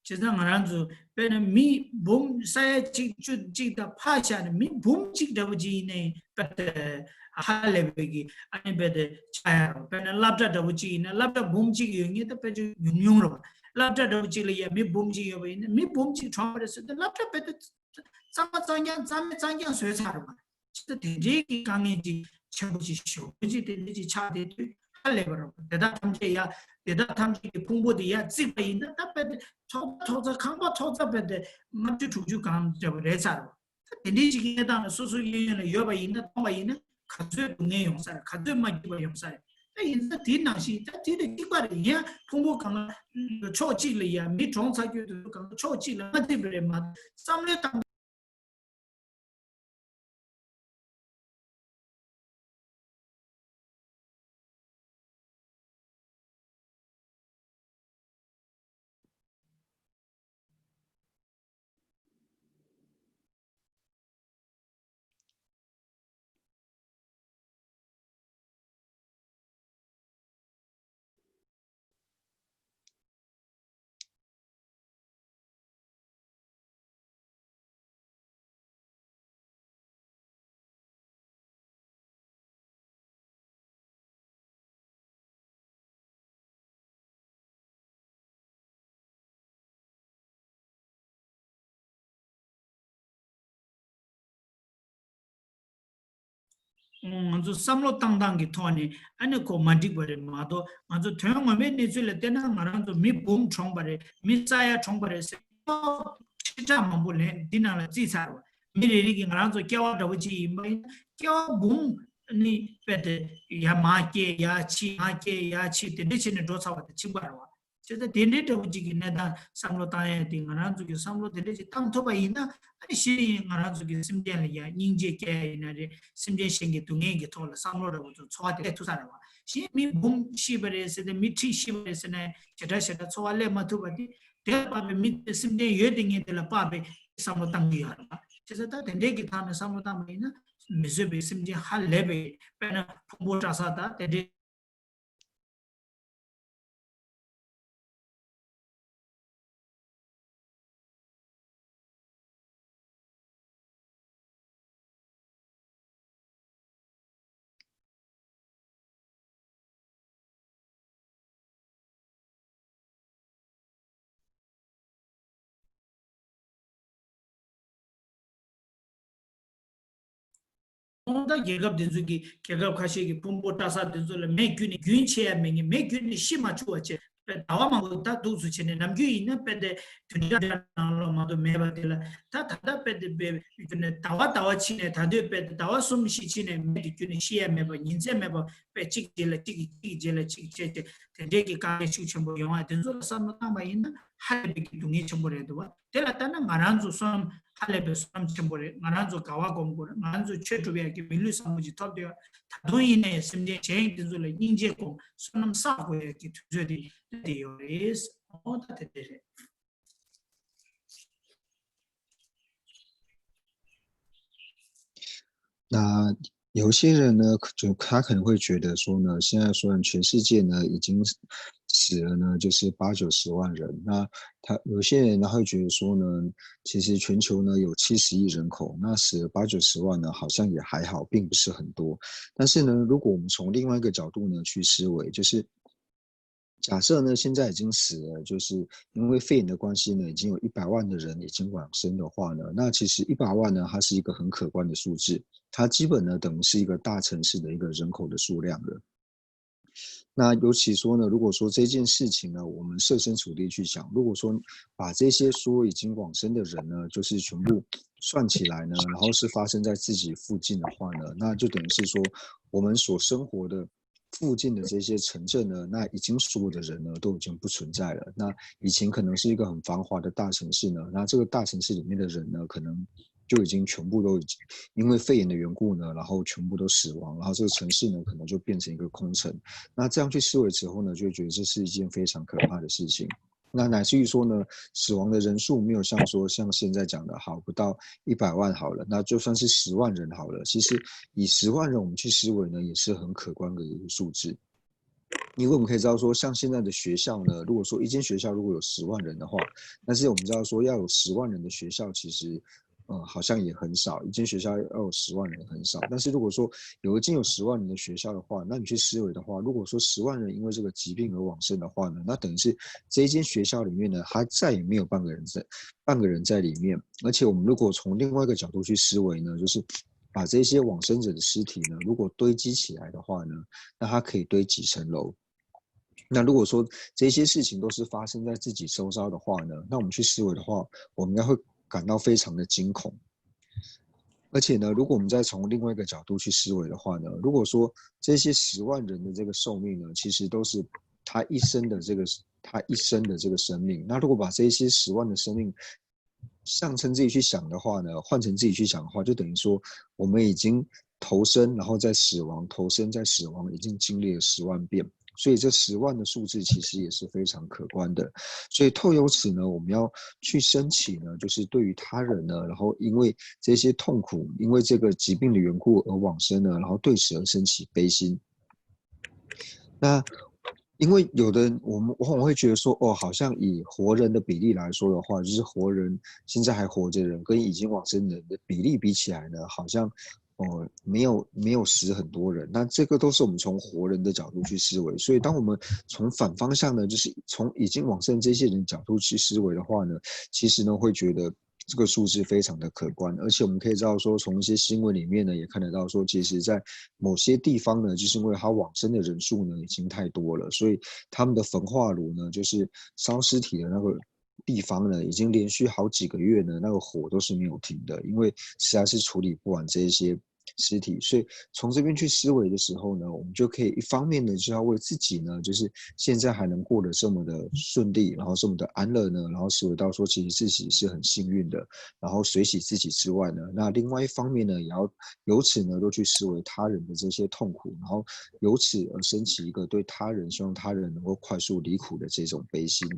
བྱས་ཙང་ང་རང་ཚོ་དཔེར་ན་མི་འབུམ་ས་ཡ་གཅིག་བཅུ་གཅིག་དང་ཕར་བཞག་ནས་མི་འབུམ་གཅིག་འདྲ་པོ་ཅིག་ཡིན་ནའི་དཔེ་དེ་ཧ་ལས་པའི་གི་ཨ་ནི་དཔེ་དེ་ཆགས་ཡ་རོ། དཔེར་ན་སློབ་གྲྭ་འདྲ་པོ་ཅིག་ཡིན་ན་སློབ་གྲྭ་འབུམ་གཅིག་ཡོད་མཁན་ད་དཔེ་ཅིག་ཉུང་ཉུང་རོ། སློབ་གྲྭ་འདྲ་པོ་ཅིག་ལ་ཡ་མི་འབུམ་གཅིག་ཡོད་པ་ཡིན་ན་མི་འབུམ་གཅིག་གྲོངས་པ་རེད་ཟེར་དུས་སློབ་གྲྭ་དཔེ་དེ་གཙང་མ་གཙང་རྐྱང་རྩ་མེད་གཙང་རྐྱང་བཟོས་ཚར་རེད་པ། ཅི་ལྟར་དེ་འདྲའི་གི་དཀའ་ངལ་ཅིག་ཆེན་པོ་ཅིག་ཞེ་པོ་ཅིག་དེ་འདྲའི་ཅིག་ཆགས་བསྡད་དུས་ཧ་ལས་པ་རེད། དེ་དག་ཐམས་ཅད་ཡ། དེ་དག་ཐམས་ཅད་ཀྱི་ཕུང་པོ་དེ་ཡར་བརྩིགས་པ་ཡིན་ན་ད་དཔེ་དེ་ཐོག་ཐོག་ཚ་ཁང་པ་ཐོག་ཚ་དཔེ་དེ་ལྔ་བཅུ་དྲུག་ཅུ་གང་འདྲ་པོ་རེད་ཚར་རེད། ད་དེ་འདྲའི་ཅིག་གི་གནས་སྟངས་ལ་སོ་སོ་གཡས་གཡོན་ལ་ཡོད་པ་ཡིན་ན་མཐོང་པ་ཡིན་ན་ག་ཚོད་སྡུག་བསྔལ་ཡོང་ས་རེད། ག་ཚོད་མ་སྐྱིད་པ་ཡོང་ས་རེད། ད་ཡིན་ཙང་དེ་ནང་བཞིན་ད་དེ་དང་གཅིག་པ་རེད། ཡིན་ཡང་ཕུང་པོ་གང་ལ་ཕྱོགས་གཅིག་ལ་ཡ་མི་གྲོངས་ཚར་རྒྱུ་དེ་ཚོ་གང་ལ་ཕྱོགས་གཅིག་ལ་མ་བརྩིས་པ་རེད་མ་བསམ་བློའི་སྟངས། ང་ཚོ་བསམ་བློ་བཏང་སྟངས་ཀྱི་ཐོག་ནས་ཨ་ནི་ཁོ་མ་འགྲིག་པ་རེད་མ་གཏོགས། ང་ཚོ་དོན་ངོ་མའི་གནས་ཚུལ་ལ་བལྟས་ན་ང་རང་ཚོ་མི་འབུམ་གྲོངས་པ་རེད། མི་ས་ཡ་གྲོངས་པ་རེད་ཟེར་ཁྲི་ཕྲག་མང་པོ་ལན་འདི་ནང་ལ་བརྩིས་ཚར་བ། མི་རེ་རེ་གིས་ང་རང་ཚོ་སྐྱེ་བ་འདྲ་པོ་ཅིག་ཡིན་པ་ཡིན་ན་སྐྱེ་བ་འབུམ་ནི་དཔེ་དེ་ཡར་མར་སྐྱེ་ཡར་འཆི་མར་སྐྱེ་ཡར་འཆི་དེ་འདྲ་བྱས་ནས་འགྲོ་ཚར་བ་དང་གཅིག་པ་རེད་བ། བྱས་ཙང་དེ་འདྲའི་འདྲ་པོ་ཅིག་གི་གནས་སྟངས་བསམ་བློ་བཏང་ཡ་དེ་ང་རང་ཚོ་གི་བསམ་བློ་དེ་འདྲ་ཅིག་བཏང་ཐུབ་པ་ཡིན་ན་ཨ་ནི་གཞི་ནས་ང་རང་ཚོ་གི་སེམས་ཅན་ལ་ཡ་སྙིང་རྗེ་སྐྱེ་ཡ་ཡིན་ན་རེད། སེམས་ཅན་གཞན་གྱི་སྡུག་བསྔལ་གྱི་ཐོག་ལ་བསམ་བློ་འདྲ་པོ་ཚོ་འཚོ་བ་དེ་སླེབས་ཐུབ་ས་རེད་བ། གཞན་མི་འབུམ་ཤི་བ་རེད་ཟེར་ཏེ་མི་ཁྲི་ཤི་བ་རེད་ཟེར་ན་ཞེ་དྲག་ཞེ་དྲག་འཚོ་བ་སླེབས་མ་ཐུབ་པ་དེ་དེ་ལ་དཔག་པའི་མི་དེ་སེམས་ཅན་ཡོད་དེ་ངེས་དེ་ལ་དཔག་པའི་བསམ་བློ་བཏང་གི་ཡོད་རེད་བ། བྱས་ཙང་ད་དེ་འདྲའི་གི་ཐོག་ནས་བསམ་བློ་བཏང་བ་ཡིན་ན་མི་བཟོད་པའི་སེམས་ཅན་ཧ་ལས་པའི་དཔེར་ན་ཕུང་པོ་བཀྲ་ས་དང་དེ་འདྲའི། ཁོང་ད་རྒྱལ་ཁབ་དེ་ཚོ་གི་རྒྱལ་ཁབ་ཁ་ཤས་ཀྱི་ཕུང་པོ་བཀྲ་ས་དེ་ཚོ་ལ་མེ་བརྒྱུད་ནས་རྒྱུན་ཆད་ཡ་མེད་ངེས་མེ་བརྒྱུད་ནས་ཤི་མ་བཅུག་པ་བྱས་པའི་ཟླ་བ་མང་པོ་ད་འདུག་སུ་བྱས་ནས་ནམ་རྒྱུན་ཡིན་ན་དཔེ་དེ་བདུན་ཕྲག་ནང་ལོགས་མ་གཏོགས་མེད་པ་དེ་ལ་ད་ད་ལྟ་དཔེ་དེ་དཔེ་བརྒྱུད་ནས་ཟླ་བ་ཟླ་བ་ཕྱིན་ནས་ད་དུས་དཔེ་དེ་ཟླ་བ་གསུམ་བཞི་ཕྱིན་ནས་མེ་དེ་བརྒྱུད་ནས་ཤི་ཡ་མེད་པ་ཉིན་མཚན་མེད་པ་དཔེ་གཅིག་རྗེས་ལ་གཅིག་གཅིག་རྗེས་ལ་གཅིག་བྱས་བྱས་དེ་འདྲའི་གི་དཀའ་ངལ་ཤུགས་ཆེན་པོ་ཡོང་བ་དེ་ཚོ་ལ་བསམ་བློ་བཏང་པ་ཡིན་ན་ཧ་ལས་པའི་གི་སྡུག་བསྔལ་ཆེན་པོ་རེད་འདུག་བ། དེ་ལ་ལྟ་ན་ང་རང་ཚོ་བསོད་ནམས་ཧ་ལས་པའི་བསོད་ནམས་ཆེན་པོ་རེད། ང་རང་ཚོ་དགའ་བ་སྒོམ་དགོས་རེད། ང་རང་ཚོ་ཆོས་སྒྲུབ་ཡག་གི་མི་ལུས་བཟང་པོ་ཅིག་ཐོབ་བསྡད་ཡོད། ད་དུང་ཡིན་ནའི་སེམས་ཅན་གཞན་དེ་ཚོ་ལ་སྙིང་རྗེ་སྒོམ་བསོད་ནམས་བསགས་དགོས་ཡག་གི་དུས་ཚོད་དེ་སླེབས་བསྡད་ཡོད་རེད། ཨོ་ད་དེ་འདྲ་རེད། 那有些人呢，可就他可能会觉得说呢，现在虽然全世界呢已经死了呢，就是八九十万人，那他有些人呢会觉得说呢，其实全球呢有七十亿人口，那死了八九十万呢，好像也还好，并不是很多。但是呢，如果我们从另外一个角度呢去思维，就是假设呢现在已经死了，就是因为肺炎的关系呢，已经有一百万的人已经往生的话呢，那其实一百万呢，它是一个很可观的数字，它基本呢等于是一个大城市的一个人口的数量了。那尤其说呢，如果说这件事情呢，我们设身处地去想，如果说把这些说已经往生的人呢，就是全部算起来呢，然后是发生在自己附近的话呢，那就等于是说我们所生活的附近的这些城镇呢，那已经所有的人呢都已经不存在了。那以前可能是一个很繁华的大城市呢，那这个大城市里面的人呢，可能就已经全部都已经因为肺炎的缘故呢，然后全部都死亡，然后这个城市呢可能就变成一个空城。那这样去思维之后呢，就会觉得这是一件非常可怕的事情。那乃至于说呢，死亡的人数没有像说像现在讲的好不到一百万好了，那就算是十万人好了，其实以十万人我们去思维呢，也是很可观的一个数字。因为我们可以知道说，像现在的学校呢，如果说一间学校如果有十万人的话，但是我们知道说要有十万人的学校，其实呃好像也很少，一间学校要有十万人很少。但是如果说有一间有十万人的学校的话，那你去思维的话，如果说十万人因为这个疾病而往生的话呢，那等于是这一间学校里面呢，他再也没有半个人在半个人在里面。而且我们如果从另外一个角度去思维呢，就是把这些往生者的尸体呢，如果堆积起来的话呢，那它可以堆几层楼。那如果说这些事情都是发生在自己周遭的话呢，那我们去思维的话，我们应该会感到非常的惊恐。而且呢，如果我们再从另外一个角度去思维的话呢，如果说这些十万人的这个寿命呢，其实都是他一生的这个他一生的这个生命，那如果把这些十万的生命象征自己去想的话呢，换成自己去想的话，就等于说我们已经投生，然后再死亡，投生再死亡，已经经历了十万遍。所以这十万的数字其实也是非常可观的。所以透由此呢，我们要去升起呢，就是对于他人呢，然后因为这些痛苦，因为这个疾病的缘故而往生呢，然后对此而升起悲心。那因为有的人，我们往往会觉得说，哦，好像以活人的比例来说的话，就是活人现在还活着的人跟已经往生人的比例比起来呢，好像哦没有没有死很多人。那这个都是我们从活人的角度去思维。所以当我们从反方向呢，就是从已经往生这些人角度去思维的话呢，其实呢会觉得这个数字非常的可观，而且我们可以知道说，从一些新闻里面呢，也看得到说，其实在某些地方呢，就是因为他往生的人数呢已经太多了，所以他们的焚化炉呢，就是烧尸体的那个地方呢，已经连续好几个月呢，那个火都是没有停的，因为实在是处理不完这一些尸体，所以从这边去思维的时候呢，我们就可以一方面呢，就要为自己呢，就是现在还能过得这么的顺利，然后这么的安乐呢，然后思维到说，其实自己是很幸运的，然后随喜自己之外呢，那另外一方面呢，也要由此呢，都去思维他人的这些痛苦，然后由此而升起一个对他人，希望他人能够快速离苦的这种悲心。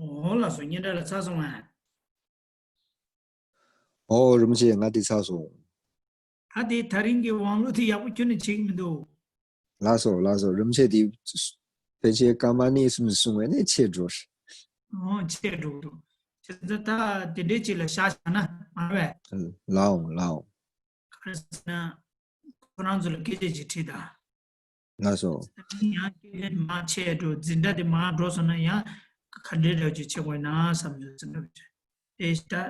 ཨོ་ལགས་སོ། སྙན་གྲགས་ལགས་ཚར་སོང་ངས། ཨོ་རིན་པོ་ཆེ། ང་འདི་ཚར་སོང་། ད་དེ་ད་རིང་གི་དབང་ལུང་དེ་ཡག་པོ་ཁྱོན་ནས་བྱེད་ཀྱི་མི་འདུག་ལགས་སོ་ལགས་སོ། རིན་པོ་ཆེ་དེ་ཕལ་ཆེར་སྐར་མ་གཉིས་གསུམ་གསུང་བས་ནས་ཆད་འགྲོ། ཨོ་ཆད་འགྲོ་འདུག་བྱས་ཙང་ད་དེ་འདྲའི་ཅིག་ལ་བཞག་བཞག་ན་མ་རེད་པས། ལའོ་ལའོ། ག་རེ་ཟེར་ན་ཁོ་རང་ཚོ་ལ་སྐད་ཆ་ཅིག་དྲིས་དང་། ལགས་སོ། ཡང་སྐད་ཆ་མང་ཆེ་འགྲོ་འཛིན་གྲྭ་དེ་མང་འགྲོ་སོང་ན་ཡང་ག་འདྲའི་འདྲ་ཅིག་བྱེད་དགོས་ན་བསམ་བྱུང་འཛིན་གྲྭ་བ་ཅིག་དེ་ད་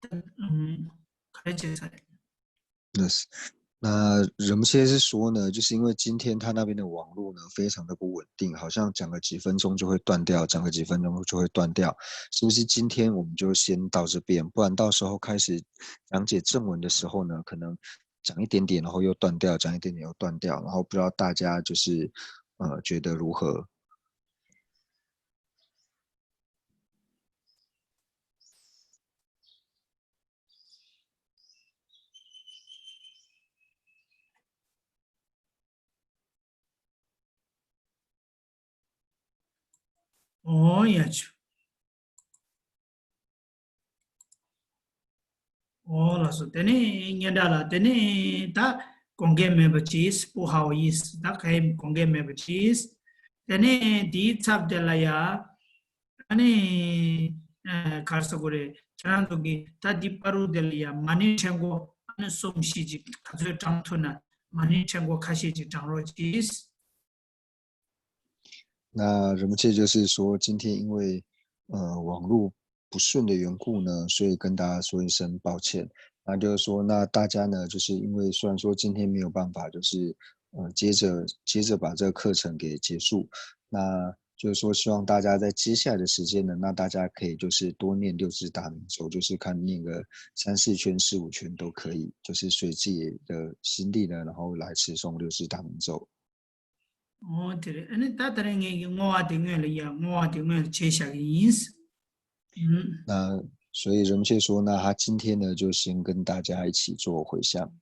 ད་ཨུམ་ག་རེ་བྱེད་ས་རེད། 那那人们现在是说呢，就是因为今天他那边的网络呢非常的不稳定，好像讲个几分钟就会断掉，讲个几分钟就会断掉，是不是？今天我们就先到这边，不然到时候开始讲解正文的时候呢，可能讲一点点，然后又断掉，讲一点点又断掉，然后不知道大家就是呃觉得如何？ ཨོ་ཡ་ཆུ། ཨོ་ལགས་སོ། དེ་ནས་སྙན་གྲགས་ལགས། དེ་ནས་ད་དགོངས་འགལ་མེད་པ་ཅིག་པུ་ཧའོ་ཡིས། ད་ག་ཡེ་དགོངས་འགལ་མེད་པ་ཅིག་དེ་ནས་དེའི་ཚབ་དེ་ལ་ཡ། ཨ་ནི་ཨ་ག་རེ་ཟེར་དགོས་རེད། ཁྱེད་རང་ཚོ་གིས་ད་འདི་པར་རུ་དེ་ལ་ཡ་མ་ཎི་ཕྲེང་སྐོར་ཨ་ནི་གསུམ་བཞི་ཅིག་ག་ཚོད་བགྲང་ཐུབ་ན་མ་ཎི་ཕྲེང་སྐོར་ཁ་ཤས་ཅིག་བགྲང་རོགས་གྱིས། 那人们这就是说，今天因为呃网络不顺的缘故呢，所以跟大家说一声抱歉。那就是说，那大家呢，就是因为虽然说今天没有办法，就是呃接着接着把这个课程给结束，那就是说希望大家在接下来的时间呢，那大家可以就是多念六字大明咒，就是看念个三四圈、四五圈都可以，就是随自己的心力呢，然后来持诵六字大明咒。 ཨོ་དེ་རེད། ཨ་ནི་ད་ད་རེས་ངས་ཀྱི་བསྔོ་བ་དེ་སྔོན་ལ་ཡ་བསྔོ་བ་དེ་སྔོན་ལ་བྱས་བཞག་གི་ཡིན། ཨུམ། 那所以人们就说，那他今天呢，就先跟大家一起做回向。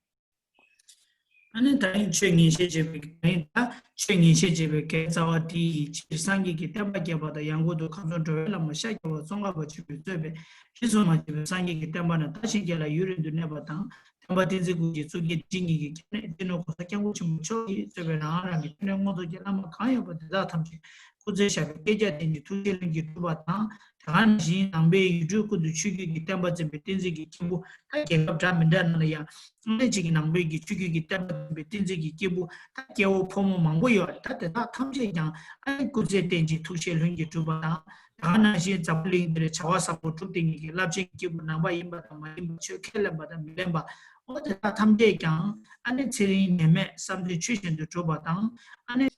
ཨ་ནི་ད་རིང་ཆོས་ཉན་བཤད་བྱེད་པའི་ད་རིང་ད་ཆོས་ཉན་བཤད་བྱེད་པའི་གེགས་རྩ་བ་དེ་ཡི་ཕྱིར་སངས་རྒྱས་ཀྱི་བསྟན་པ་རྒྱས་པ་དང་། ཡང་སྒོས་སུ་ཁམས་གསུམ་འགྲོ་བའི་བླ་མ་ཤཱཀྱ་པ་ཙོང་ཁ་པ་ཆེན་པོས་གཙོས་པའི་རིས་སུ་མ་ཆད་པའི་སངས་རྒྱས་ཀྱི་བསྟན་པ་རྣམས་དར་ཞིང་རྒྱས་ལ་ཡུན་རིང་དུ་གནས་པ་དང་། བསྟན་པ་བསྟན་འཛིན་ཀུན་གྱི་གཙུག་རྒྱན་ཏིང་ངེ་འཛིན་གྱི་སྐྱབས་གནས་སྤྱི་ནོར་གོང་ས་སྐྱབས་མགོན་ཆེན་པོ་མཆོག་གིས་གཙོས་པའི་རང་རང་གི་སྐྱབས་གནས་མངོན་རྟོགས་ཀྱི་བླ་མ་གང་ཡོད་པ་དེ་དག་ཐམས་ཅད་སྐུ་ཚེ་ཞབས་པད་བསྐལ་བརྒྱར་བརྟན་ཅིང་ཐུགས་རྗེའི་ལྷུན་གྱིས་གྲུབ་པ་དང་། དེ་ག་ནང་བཞིན་ནང་པའི་ཡུལ་གྲུ་ཀུན་ཏུ་ཆོས་བརྒྱུད་ཀྱི་བསྟན་པ་འཛིན་པའི་བསྟན་འཛིན་གྱི་སྐྱེས་བུ་ད་རྒྱལ་ཁབ་འདྲ་མི་འདྲ་ནང་ལ་ཡང་ཨ་ནི་གཅིག་གི་ནང་པའི་གི་ཆོས་བརྒྱུད་ཀྱི་བསྟན་པ་འཛིན་པའི་བསྟན་འཛིན་གྱི་སྐྱེས་བུ་ད་སྐྱེ་བོ་ཕོ་མོ་མང་པོ་ཡོད་རེད། ད་དེ་དག་ཐམས་ཅད་ཀྱང་ཨ་ནི་སྐུ་ཚེ་བརྟན་ཅིང་ཐུགས་རྗེའི་ལྷུན་གྱིས་གྲུབ་པ་དང་། དེ་ག་ནང་བཞིན་འཛམ་བུ་གླིང་འདིར་བྱ་བ་བཟང་པོ་སྒྲུབ་སྡོད་མཁན་གྱི་རླབས་ཆེན་སྐྱེས་བུ་ནང་པ་ཡིན་པ་དང་མ་ཡིན་པ། ཆོས་ཁས་ལེན་པ་དང་མི་ལེན་པ། འོ་དེ་དག་ཐམས་ཅད་ཀྱང་ཨ་ནི་ཚེ་རིང་ནད་མེད་བསམ་དོན་ཆོས་བཞིན་དུ་འགྲུབ་པ་དང་། ཨ་ནི།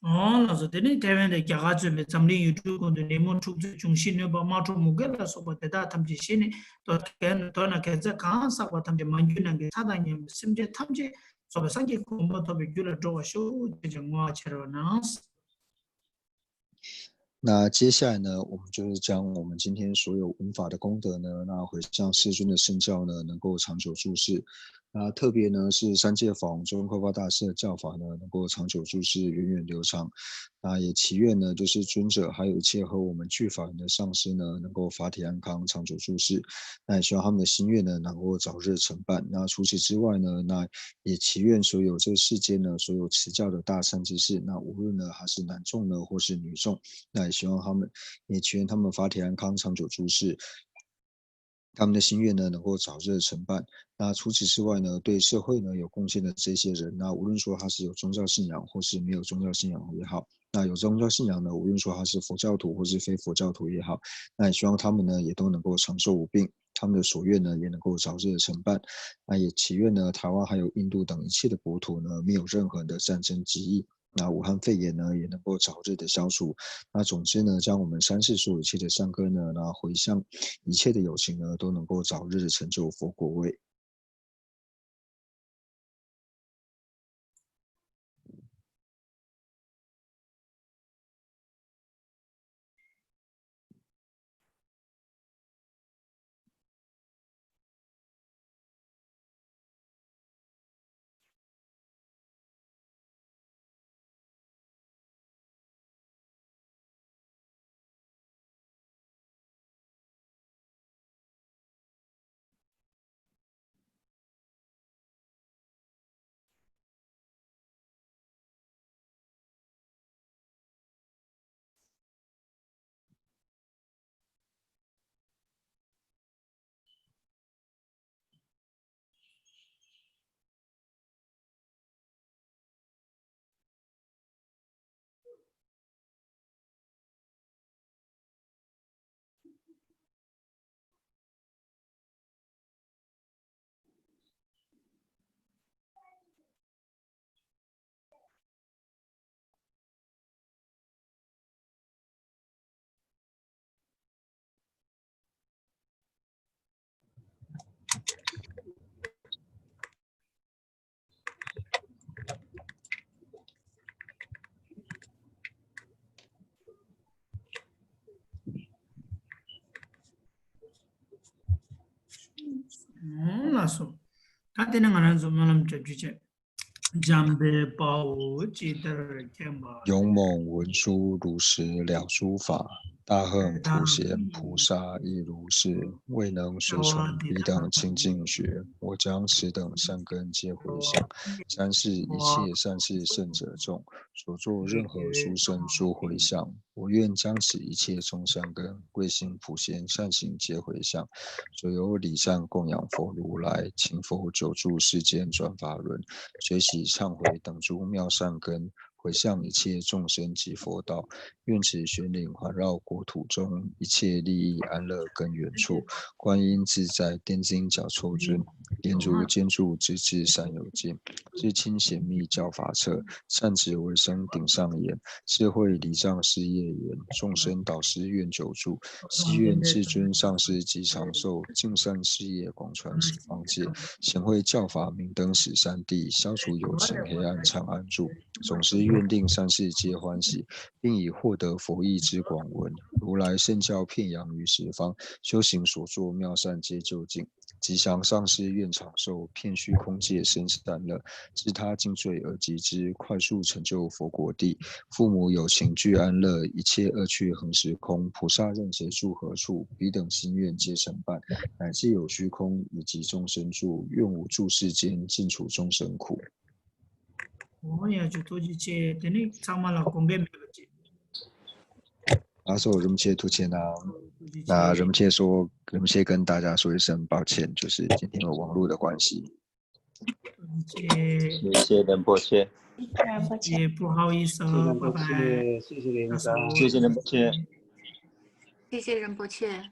ཨོ་ལགས་སོ། དེ་ནས་ཐེ་ཝན་དང་རྒྱ་གར་གཙོས་པའི་འཛམ་གླིང་ཡུལ་གྲུ་ཀུན་ཏུ་ནད་མུག་འཁྲུག་རྩོད་འབྱུང་བཞི་གནོད་པ་དམག་འཁྲུག་མུ་གེ་ལ་སོགས་པ་དེ་དག་ཐམས་ཅད་ཞི་ནས་མདོར་ན་མདོར་ན་གེགས་རྩ་གང་བསགས་པ་ཐམས་ཅད་མ་གྱུར་ནམ་མཁའི་མཐའ་དང་མཉམ་པའི་སེམས་ཅན་ཐམས་ཅད་རྫོགས་པའི་སངས་རྒྱས་ཀྱི་གོ་འཕང་ཐོབ་པའི་རྒྱུ་ལ་འགྲོ་བར་ཤོག་ཅེས་བསྔོ་བ་བྱེད་རོགས་གནང་། 那接下来呢，我们就是将我们今天所有闻法的功德呢，那回向世尊的圣教呢，能够长久住世。那特别呢是三界法王宗喀巴大师的教法呢，能够长久住世，源远流长。那也祈愿呢，就是尊者还有一切和我们具法缘的上师呢，能够法体安康，长久住世。那也希望他们的心愿呢，能够早日成办。那除此之外呢，那也祈愿所有这世间呢，所有持教的大善知识，那无论呢还是男众呢，或是女众，那也希望他们，也祈愿他们法体安康，长久住世。他们的心愿呢能够早日成办。那除此之外呢，对社会呢有贡献的这些人，那无论说他是有宗教信仰或是没有宗教信仰也好，那有宗教信仰呢，无论说他是佛教徒或是非佛教徒也好，那也希望他们呢也都能够长寿无病，他们的所愿呢也能够早日的成办。那也祈愿呢，台湾还有印度等一切的国土呢，没有任何的战争之疫。那武汉肺炎呢也能够早日的消除。那总之呢，将我们三世所有一切的善根呢，那回向一切的有情呢，都能够早日的成就佛果位。ལགས་སོ། ད་དེ་ནས་ང་རང་ཚོ་སྨོན་ལམ་གྲ་སྒྲིག་བྱས། འཇམ་དཔལ་དཔའ་བོས་ཇི་ལྟར་མཁྱེན་པ། 勇猛文殊如实了诸法，大恨普贤菩萨亦如是，未能随从彼等清净觉。我将此等善根皆回向三世一切善逝圣者众，所作任何殊胜诸回向， 我愿将此一切众善根，贵行普贤善行皆回向，所有礼赞供养佛如来，勤拂久住世间转法轮，随喜忏悔等诸妙善根，回向一切众生及佛道。愿此玄冥环绕国土中，一切利益安乐根源处，观音自在天津脚抽尊，莲如建筑直至山有尽，至清显密教法侧，善止为生顶上眼， 智慧礼障事业圆，众生导师愿久住。希愿至尊上师及长寿，尽善事业广传十方界，显慧教法明灯十三地，消除有情黑暗长安住。总之愿令三世皆欢喜，并以获得佛意之广闻，如来圣教遍扬于十方，修行所作妙善皆究竟。 吉祥上师愿长寿，遍虚空界生善乐，自他尽罪而及之，快速成就佛果地。父母有情俱安乐，一切恶趣恒时空，菩萨任谁住何处，彼等心愿皆成办。乃至有虚空以及众生住，愿无住世间，尽除众生苦。 ཨོ་ཡ་ཅོ་ཐུགས་རྗེ་ཆེ། དེ་ནི་ཚང་མ་ལ་དགོངས་འགལ་མེད་པ་ཅིག་ལགས་སོ། རིན་པོ་ཆེ་ཐུགས་རྗེ་གནང་། ཐུགས་རྗེ་ཆེ། 那人们切说，人们切跟大家说一声抱歉，就是今天有网络的关系。 ཐུགས་རྗེ་ཆེ། 谢谢仁波切。 谢谢不好意思哦，拜拜。 谢谢仁波切。 谢谢仁波切。 谢谢仁波切。